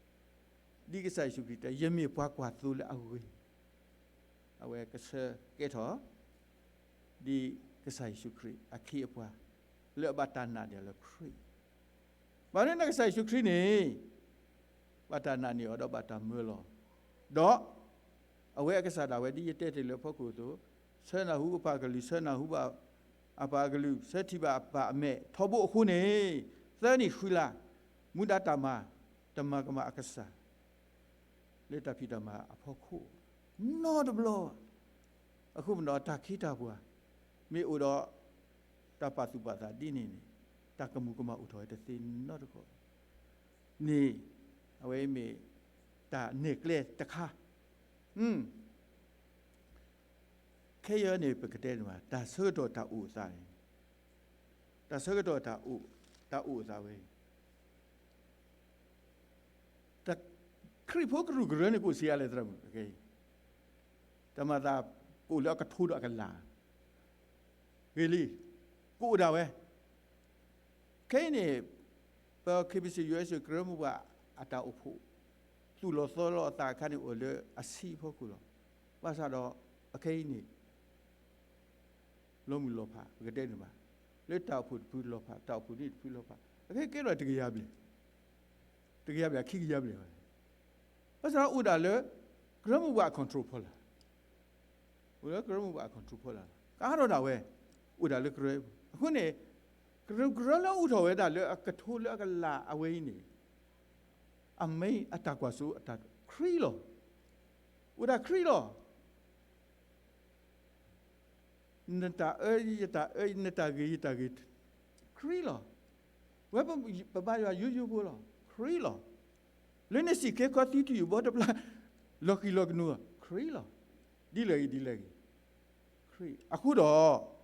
ဒ်ကစၢ်ယ့ၣ်ၡူးခရံာ်တဲ ယမ့ၢ်ပှၤကွၢ်သိလၢအဂ့ၤ အဝဲကဆၢကဲထီၣ် ဒ်ကစၢ်ယ့ၣ်ၡူးခရံာ်အခ့အပှၤ လၢအဘၣ်တၢ်နာ်န့ၢ်အီၤလၢခရံာ် ဘၣ်မနုၤန့ၣ်ကစၢ်ယ့ၣ်ၡူးခရံာ်န့ၣ် ဘၣ်တၢ်နာ်န့ၢ်အီၤဒီးဘၣ်တၢ်မၢလီၤ. ဒီး အဝဲအကစၢ်ဒၣ်ဝဲဒ်ယတဲတ့ၢ်လၢအဖီခိၣ်အသိး ဆၢနၢ်ဟူအပၢ်အကလုၢ် ဆၢနၢ်ဟူဘၣ်အပၢ်အကလုၢ် ဆၢထံၣ်ဘၣ်အပၢ်အမဲာ်ထီဘိအဃိန့ၣ် သၢနံၣ်ဃုလါ မူဒါတၢ်မၤ တမၤကမၣ်အကစၢ် လၢတၢ်ဖံးတၢ်မၤအဖီခိၣ် နီတဘျီဘၣ်. အဃိမ့ၢ်ဒီးတၢ်ခ့တၢ်ပှၤ မ့ၢ်အိၣ်ဒီး တၢ်ပာ်သူၣ်ပာ်သးဒ်န့ၣ်န့ၣ် တၢ်ကမူၤကမၣ်အိၣ်ထီၣ်ဝဲတသ့နီတခီၣ် န့ၣ် အဝဲမ့ၢ်တၢ်နဲၣ်ကျဲတခါ ခဲအံၤန့ၣ် ပကတဲန့ၣ်ဘၣ် တၢ်ဆၢကတီၢ်တၢ်အိၣ်အသးန့ၣ် တၢ်ဆၢကတီၢ်တၢ်အိၣ် တၢ်အိၣ်အသးဝဲ တၢ်ခရံာ်ဖိကရူၢ်ကရၢန့ၣ် ကအိၣ်ဆံးအါလဲၣ်သရၣ်မုၣ် ခဲအံၤ တၢ်မၤသး ကအိၣ်လၢအကထိဒီးအကလၤ ဂ့ၤလံ ကအိၣ်ဒၣ်ဝဲ ခဲအံၤန့ၣ် ပ ခ့ပစံၣ် ယူအ့စ့ၣ် ကရၢမိၢ်ပှၢ်အတၢ်အိၣ်ဖှိၣ် သူၣ်လီၤသီလီၤအသးအခါန့ၣ် အိၣ်လၢအဆံးအဖီခိၣ်လီၤ. ဘၣ်ဆၣ်ဒီး အခဲအံၤန့ၣ် လီၤမုၢ်လီၤဖး ပကတဲန့ၣ်ဘၣ် လၢတၢ်အိၣ်ဖှိၣ်တဖုလီၤဖး တၢ်အိၣ်ဖှိၣ်န့ၣ်တဖုလီၤဖး အခဲအံၤကဲထီၣ်တကယၤဘျဲၣ် တကယၤဘျဲၣ် ခံကယၤဘျဲၣ် ဘၣ်ဆၣ်ဒီးအိၣ်ဒၣ်လၢ ကရၢမိၢ်ပှၢ်အ control ဖီလာ် အိၣ်လၢကရၢမိၢ်ပှၢ်အ control ဖီလာ် ကအါထီၣ်ဒၣ်ဝဲ အိၣ်ဒၣ်လၢကရၢ အဃိန့ၣ် ကရၢ ကရၢလၢအိၣ်ထီၣ်ဝဲဒၣ်လၢအကထိလၢအကလၤအဝဲအံၤန့ၣ် အမ့ၢ်အတၢ်ကွၢ်စိ အတၢ်ခရံာ်လီၤ. အိၣ်ဒၣ်ခရံာ်လီၤ. နတၢ်အၢ ယတၢ်အၢ နတၢ်ဂ့ၤ ယတၢ်ဂ့ၤ ခရံာ်လီၤ. ဝဲပဘါယွၤယိယိဖိလီၤ. ခရံာ်လီၤ. လၢနစံၣ်ခ့ခီသံတယုၢ်ဘီတဘျါ လီၤဃံၤလီၤကနူၤ ခရံာ်လီၤ. ဒ်လဲၣ်ဂ့ၤ ဒ်လဲၣ်ဂ့ၤ ခရံာ် အဃိဒီး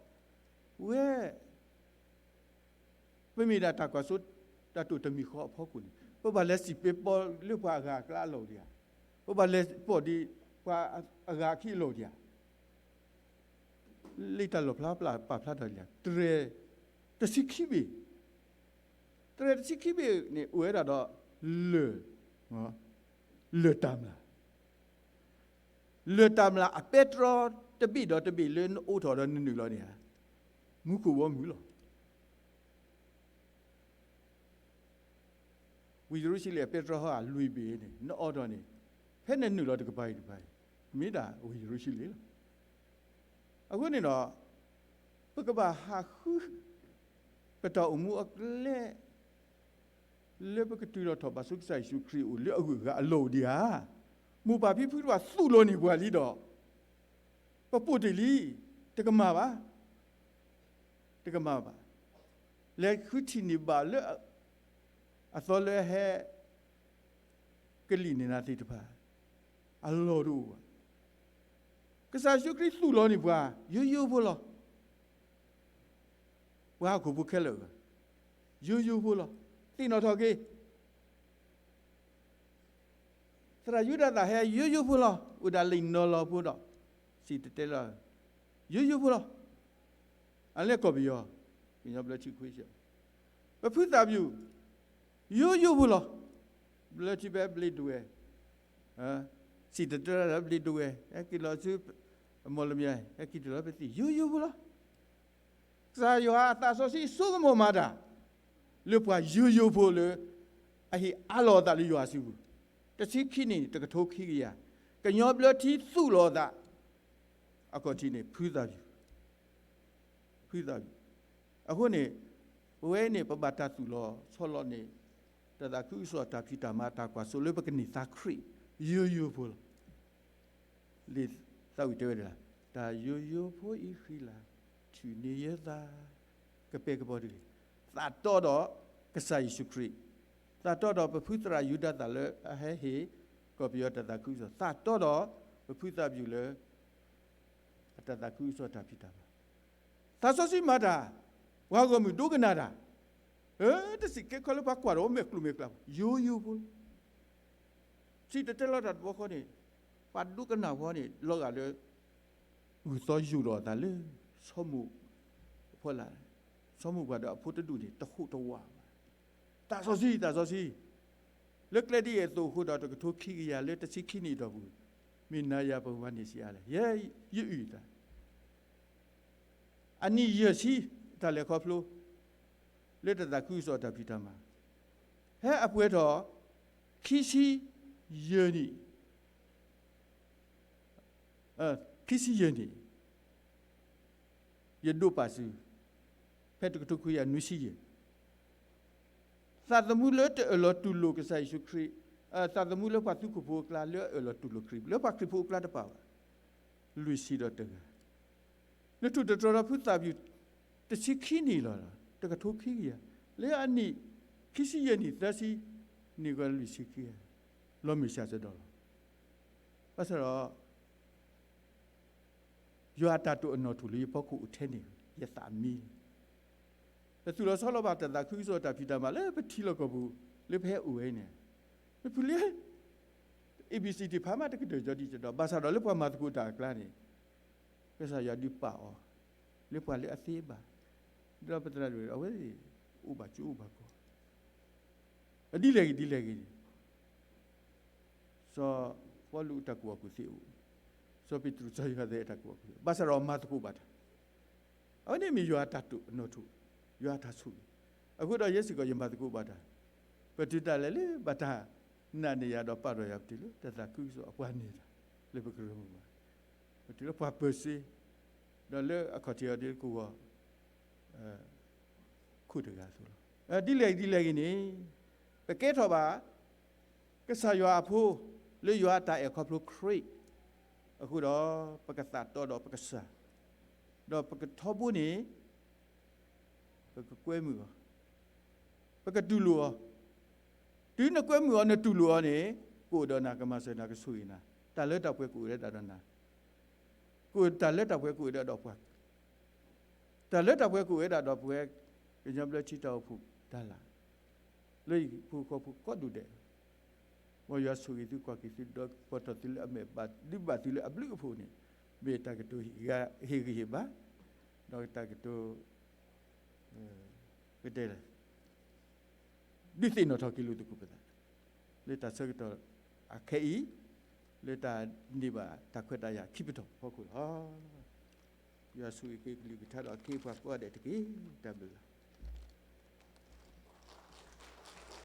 ဝဲ ပမ့ၢ်ဒၣ်တၢ်ကွၢ်စိ တၢ်တိာ်တမံၤဃီအဖီခိၣ်န့ၣ် ပဘၣ်လဲၤစံၣ်ပ့ၤပီလၢပှၤအဂၤအကျါအလီၢ်ဒံးဧါ. ပဘၣ်လဲၤပိာ်ဒံးပှၤအဂၤအခံအလီၢ်ဒံးဧါ. လၢတၢ်လီၣ်ဖျါပာ်ဖျါထီၣ်လံ တြဲၤ တဆံခံဘ့ၣ် တြဲၤတဆံခံဘ့ၣ်န့ၣ် အိၣ်ဝဲဒၣ်ဒီး လၢၢ်, လၢၢ်တၢ်မျၢ်, လၢၢ်တၢ်မျၢ်အပဲတြီတဘ့ၣ်ဒီးတဘ့ၣ်လၢနအိးထီၣ်ဒီးနနုာ်လီၤန့ၣ်ဧါ, မူခိၣ်ဘီမုၢ်လီၤ. ဝ့ၢ်ယရူၤၡလ့ၣ်အပဲတြီဟီဧါ လွံၢ်ဘ့ၣ်န့ၣ် နအိးထီၣ်န့ၣ် ဖဲနနုာ်လီၤတကပၤအံၤတကပၤအံၤ မ့ၢ်ဒၣ်ဝ့ၢ်ယရူၤၡလ့ၣ်လီၤ. အဃိန့ၣ်ဒီး ပကဘၣ်ဟးဃု ပတၢ်အိၣ်မူအကျဲ လၢပကတုၤလီၤထီၣ်ဘၣ်ဆူကစၢ်ယ့ၣ်ၡူးခရံာ်အအိၣ်လၢအဂုၤအဂၤအလီၢ်အိၣ်ဒံးဧါ. မိၢ်ပၢ်ဖံဖုတဖၣ်သူၣ်လီၤန့ၢ်ပှၤလံဒီး ပပိာ်တ့ၢ်လံ, တကမၣ်ဘၣ်, တကမၣ်ဘၣ်. လဲၤဃုထံၣ်န့ၢ်ဘၣ်လၢ အသီလၢဟဲ ကလံၣ်န့ၢ်နၤသ့ၣ်တဖၣ် အလီၢ်တအိၣ်ဘၣ်. ကစၢ်ယ့ၣ်ၡူးခရံာ်သူၣ်လီၤန့ၢ်ပှၤ ယိယိဖိလီၤ. ပှၤဟီၣ်ခိၣ်ဖိခဲလၢာ်ဂၤ ယိယိဖိလီၤ. သ့ၣ်နီၣ်ထီၣ်က့ၤ သရၣ်ယူဒၤသၣ်ဟဲယိယိဖိလီၤ. အိၣ်ဒၣ်လံာ်နီၤလီၤဖိဒီး စံၣ်တဲၤတဲလီၤ ယိယိဖိလီၤ. အလဲၤကီၢ်ပယီၤ ကညီဘျၢထံခွံဆၢ ပဖုသၣ်ပျူၣ် ယိယိဖိလီၤ. ဘျၢထံဖဲဘျ့ဒဝဲၢ် စံၣ်တဲၤတဲလီၤဘျ့ဒဝဲၢ် ဟဲက့ၤလီၤဆူ အမီၢ်လမၠဲၣ် ဟဲက့ၤတုၤလီၤပသံၣ် ယိယိဖိလီၤ. ကစၢ်ယွၤအသးစီဆှံဆိကမိၣ်မၤတၢ် လၢပှၤယိယိဖိလၢ အဟ့ၣ်အါလီၤအသးလၢယွၤအစုပူၤ တဆံခံနံၣ် တကထိခံကယၤ ကညီဘျၢထံသူၣ်လီၤအသး အခီၣ်ထံးန့ၣ် ဖုသၣ်ပျူၣ် ဖုသၣ်ပျူၣ်. အဃိန့ၣ် ပဝဲန့ၣ် ပဘၣ်တၢ်သူၣ်လီၤဆီလီၤန့ၣ် တၢ်သးခုကစီၣ်တၢ်ဖံးတၢ်မၤတၢ်ကွၢ်စိလၢပကန့ၢ်သါခရံာ် ယိယိဖိလီၤ. လံာ်သးဝံၣ်တဲဝဲဒၣ် တၢ်ယိယိဖိအံၤဃံလၤ ထုးန့ၢ်ယသး ကပဲကပီၤတဂ့ၤ သးတီဒီးကစၢ်ယ့ၣ်ၡူးခရံာ်, သးတီဒီးပဖုသရၣ်ယူဒၤသၣ်လၢအဟဲဟ့ၣ် ကီၢ်ပယီၤတၢ်သးခုကစီၣ်, သးတီဒီးပဖုသၣ်ပျူၣ်လၢ အတၢ်သးခုကစီၣ်တၢ်ဖံးတၢ်မၤ, သးစီဆှံမၤတၢ်, ပှၤဂီၢ်မုၢ်ဒိကနၣ်တၢ်, တစံးကဲခီလၢပှၤကွၢ်ဒီးမဲာ်ကျိၤမဲာ်ကျါ, ယိယိဖိလီၤ. စံၣ်တဲၤတဲလီၤတၢ်တဘျီဃီန့ၣ် ပှၤဒိကနၣ်ဝဲန့ၣ် လီၤဂာ်လၢ ဂုၢ်သီယိာ်လီၤအသးလၢ ဆီမိၢ်အဖီလာ်, ဆီမိၢ်ပှၤဒီးအဖိတဒူၣ်န့ၣ် တဟူးတဝးဘၣ်. သးစီဆှံ, သးစီဆှံ, လၢကျဲဒ်အံၤအသိးအဃိဒီး တကထိခံကယၤလၢတဆံခံနံၣ်အတီၢ်ပူၤ, မ့ၢ်နၤယၤပကမၤန့ၢ်ဆံးအါလဲၣ်. ယဲယအုၣ်အသး အနံၣ်ယဲၢ်ဆံ တၢ်လဲၤခီဖျိ လၢတၢ်သးခုကစီၣ်တၢ်ဖံးတၢ်မၤ, ဖဲအပှဲၤထီၣ် ခံဆံယဲၢ်နံၣ်, ခံဆံယဲၢ်နံၣ် ယဒိးပာ်စု, ဖဲတကထိခွံကယၤနွံဆံယဲၢ်, သးသမူလၢတအၢၣ်လီၤတူၢ်လိာ်ကစၢ်ယ့ၣ်ၡူးခရံာ်, သးသမူလၢပှၤသူခိၣ်ဖိအကျါ လၢအအၢၣ်လီၤတူၢ်လိာ်ခရံာ် လၢပှၤခရံာ်ဖိအကျါတပာ်ဘၣ်, လွံၢ်ဆံဒီးတဂၤ နထူၣ်တတြီၤဒီးဖုသၣ်ပျူၢ် တဆံခံနံၣ်လီၤ, တကထိခံကယၤ, လၢအနံၣ် ခံဆံယဲၢ်နံၣ် သၢဆံနံၣ်ဂီၤ လွံၢ်ဆံခံဂၤ, လီၤမုၢ်ဆါစၢၤဒီးလီၤ. ဘၣ်ဆၣ်ဒီး ယွၤအတၢ်တိာ်အနီၣ်ထူၣ်လၢယဖီခိၣ်အိၣ်ထဲန့ၣ် ယသးမံ, တသူၣ်လီၤဆီလီၤဘၣ်တၢ်သးခုကစီၣ်တၢ်ဖံးတၢ်မၤလၢပထံလီၢ်ကီၢ်ပူၤ လၢပဟဲအိၣ်ဝဲအံၤန့ၣ်, နဖုလၢ A B C တဖၣ်မးတကတၢၢ်ကၠီဒ်ကၠီဒီး ဘၣ်ဆၣ်ဒီးလၢပှၤမၤသကိးတၢ်အကျါန့ၣ် ကစၢ်ယွၤဒုးပာ်အီၤ လၢပှၤလၢအသ့ဘၣ်, ဒီးပသရၣ်ဒိၣ်အဝဲ အိၣ်ဘၣ်ကၠိအိၣ်ဘၣ်ကီ, ဒ်လဲၣ်ဂ့ၤဒ်လဲၣ်ဂ့ၤန့ၣ် စီၤပီလူးအတၢ်ကူၣ်ဘၣ်ကူၣ်သ့အိၣ်, စီၤပ့းတရူးစီၤယိၤဟၣ်သဲးအတၢ်ကူၣ်ဘၣ်ကူၣ်သ့, ဘၣ်ဆၣ်ဒီးမၤသကိးဘၣ်တၢ်, အဝဲန့ၣ်မ့ၢ်ယွၤအတၢ်တိာ်အနီၣ်ထူၣ်, ယွၤအတၢ်ဆိၣ်ဂ့ၤ, အဃိဒီးယဲစ့ၢ်ကီးယမၤသကိးဘၣ်တၢ်, ပတုၤဒၣ်လဲာ်လၢဘၣ်တၢ်နာ်န့ၢ်ယၤဒီးပာ်ထီၣ်ယၤပတုၤလၢတၢ်သးခုကစီၣ်အပှၤန့ၢ်တၢ်, လၢပကရၢမိၢ်ဘၣ်, ပတုၤလၢပှၤပၢၤစ့, ဒီးလၢအခီၣ်ထံးအီၤဒ်ကဝီၤ ခိၣ်တဂၤအသိးလီၤ. ဒ်လဲၣ်ဒ်လဲၣ်ဂ့ၤန့ၣ် ပကဲထီၣ်ဘၣ် ကစၢ်ယွၤအဖိ လၢယွၤအတၢ်အဲၣ်ခီဖျိခရံာ်အဃိဒီး ပကသးတီဒီးပကစၢ်, ဒီးပကထီဘိန့ၣ် ပကကွဲမုာ်အီၤ, ပကတူၢ်လိာ်အီၤ, တုၤနကွဲမုာ်အီၤနတူၢ်လိာ်အီၤန့ၣ် ကအိၣ်ဒီးနၤ ကမၤစၢၤနၤ ကဆိၣ်ဂ့ၤနၤ, တၢ်လၢတၢ်ပှဲၤကအိၣ်ဝဲဒၣ်ဒီးနၤ, ကအိၣ်တၢ်လၢတၢ်ပှဲၤကအိၣ်ဝဲဒၣ်ဒီးပှၤ တၢ်လၢတၢ်ပှဲၤကအိၣ်ဝဲဒၣ်ဒီးပဝဲ ကညီဘျၢထံတၢ်အိၣ်ဖှိၣ်တၢ်လၢ်, လၢဟံၣ်ဖိဃီဖိကိးဒူၣ်ဒဲး, မ်ယွၤဆိၣ်ဂ့ၤသု ကွၢ်က့ၤသု ဒီးကိးထီၣ်သုလၢအမဲာ်ဘၣ်, ဒုးဘၣ်သုလၢအဘျုးအဖှိၣ်န့ၣ်, မ့ၢ်တၢ်ကတိၤဟ့ၣ်ဂံၢ်ဟ့ၣ်ဘါ, ဒီးတၢ်ကတိၤ ကတဲလဲၣ် ဒုးသ့ၣ်နီၣ်ထီၣ်က့ၤလိာ်သကိးပသး လၢတၢ်ဆၢကတီၢ်အခဲအံၤ လၢတၢ်န့ၢ်ဘၣ်တၢ်ခွဲးတၢ်ယာ်ခံပတီၢ်ဖီခိၣ်လီၤ. ယွၤဆိၣ်ဂ့ၤက့ၤကလုၢ်ကထါဒီးအခ့အပှၤကိးဂၤဒဲးတက့ၢ်. တၢ်ဘျုးလီၤ.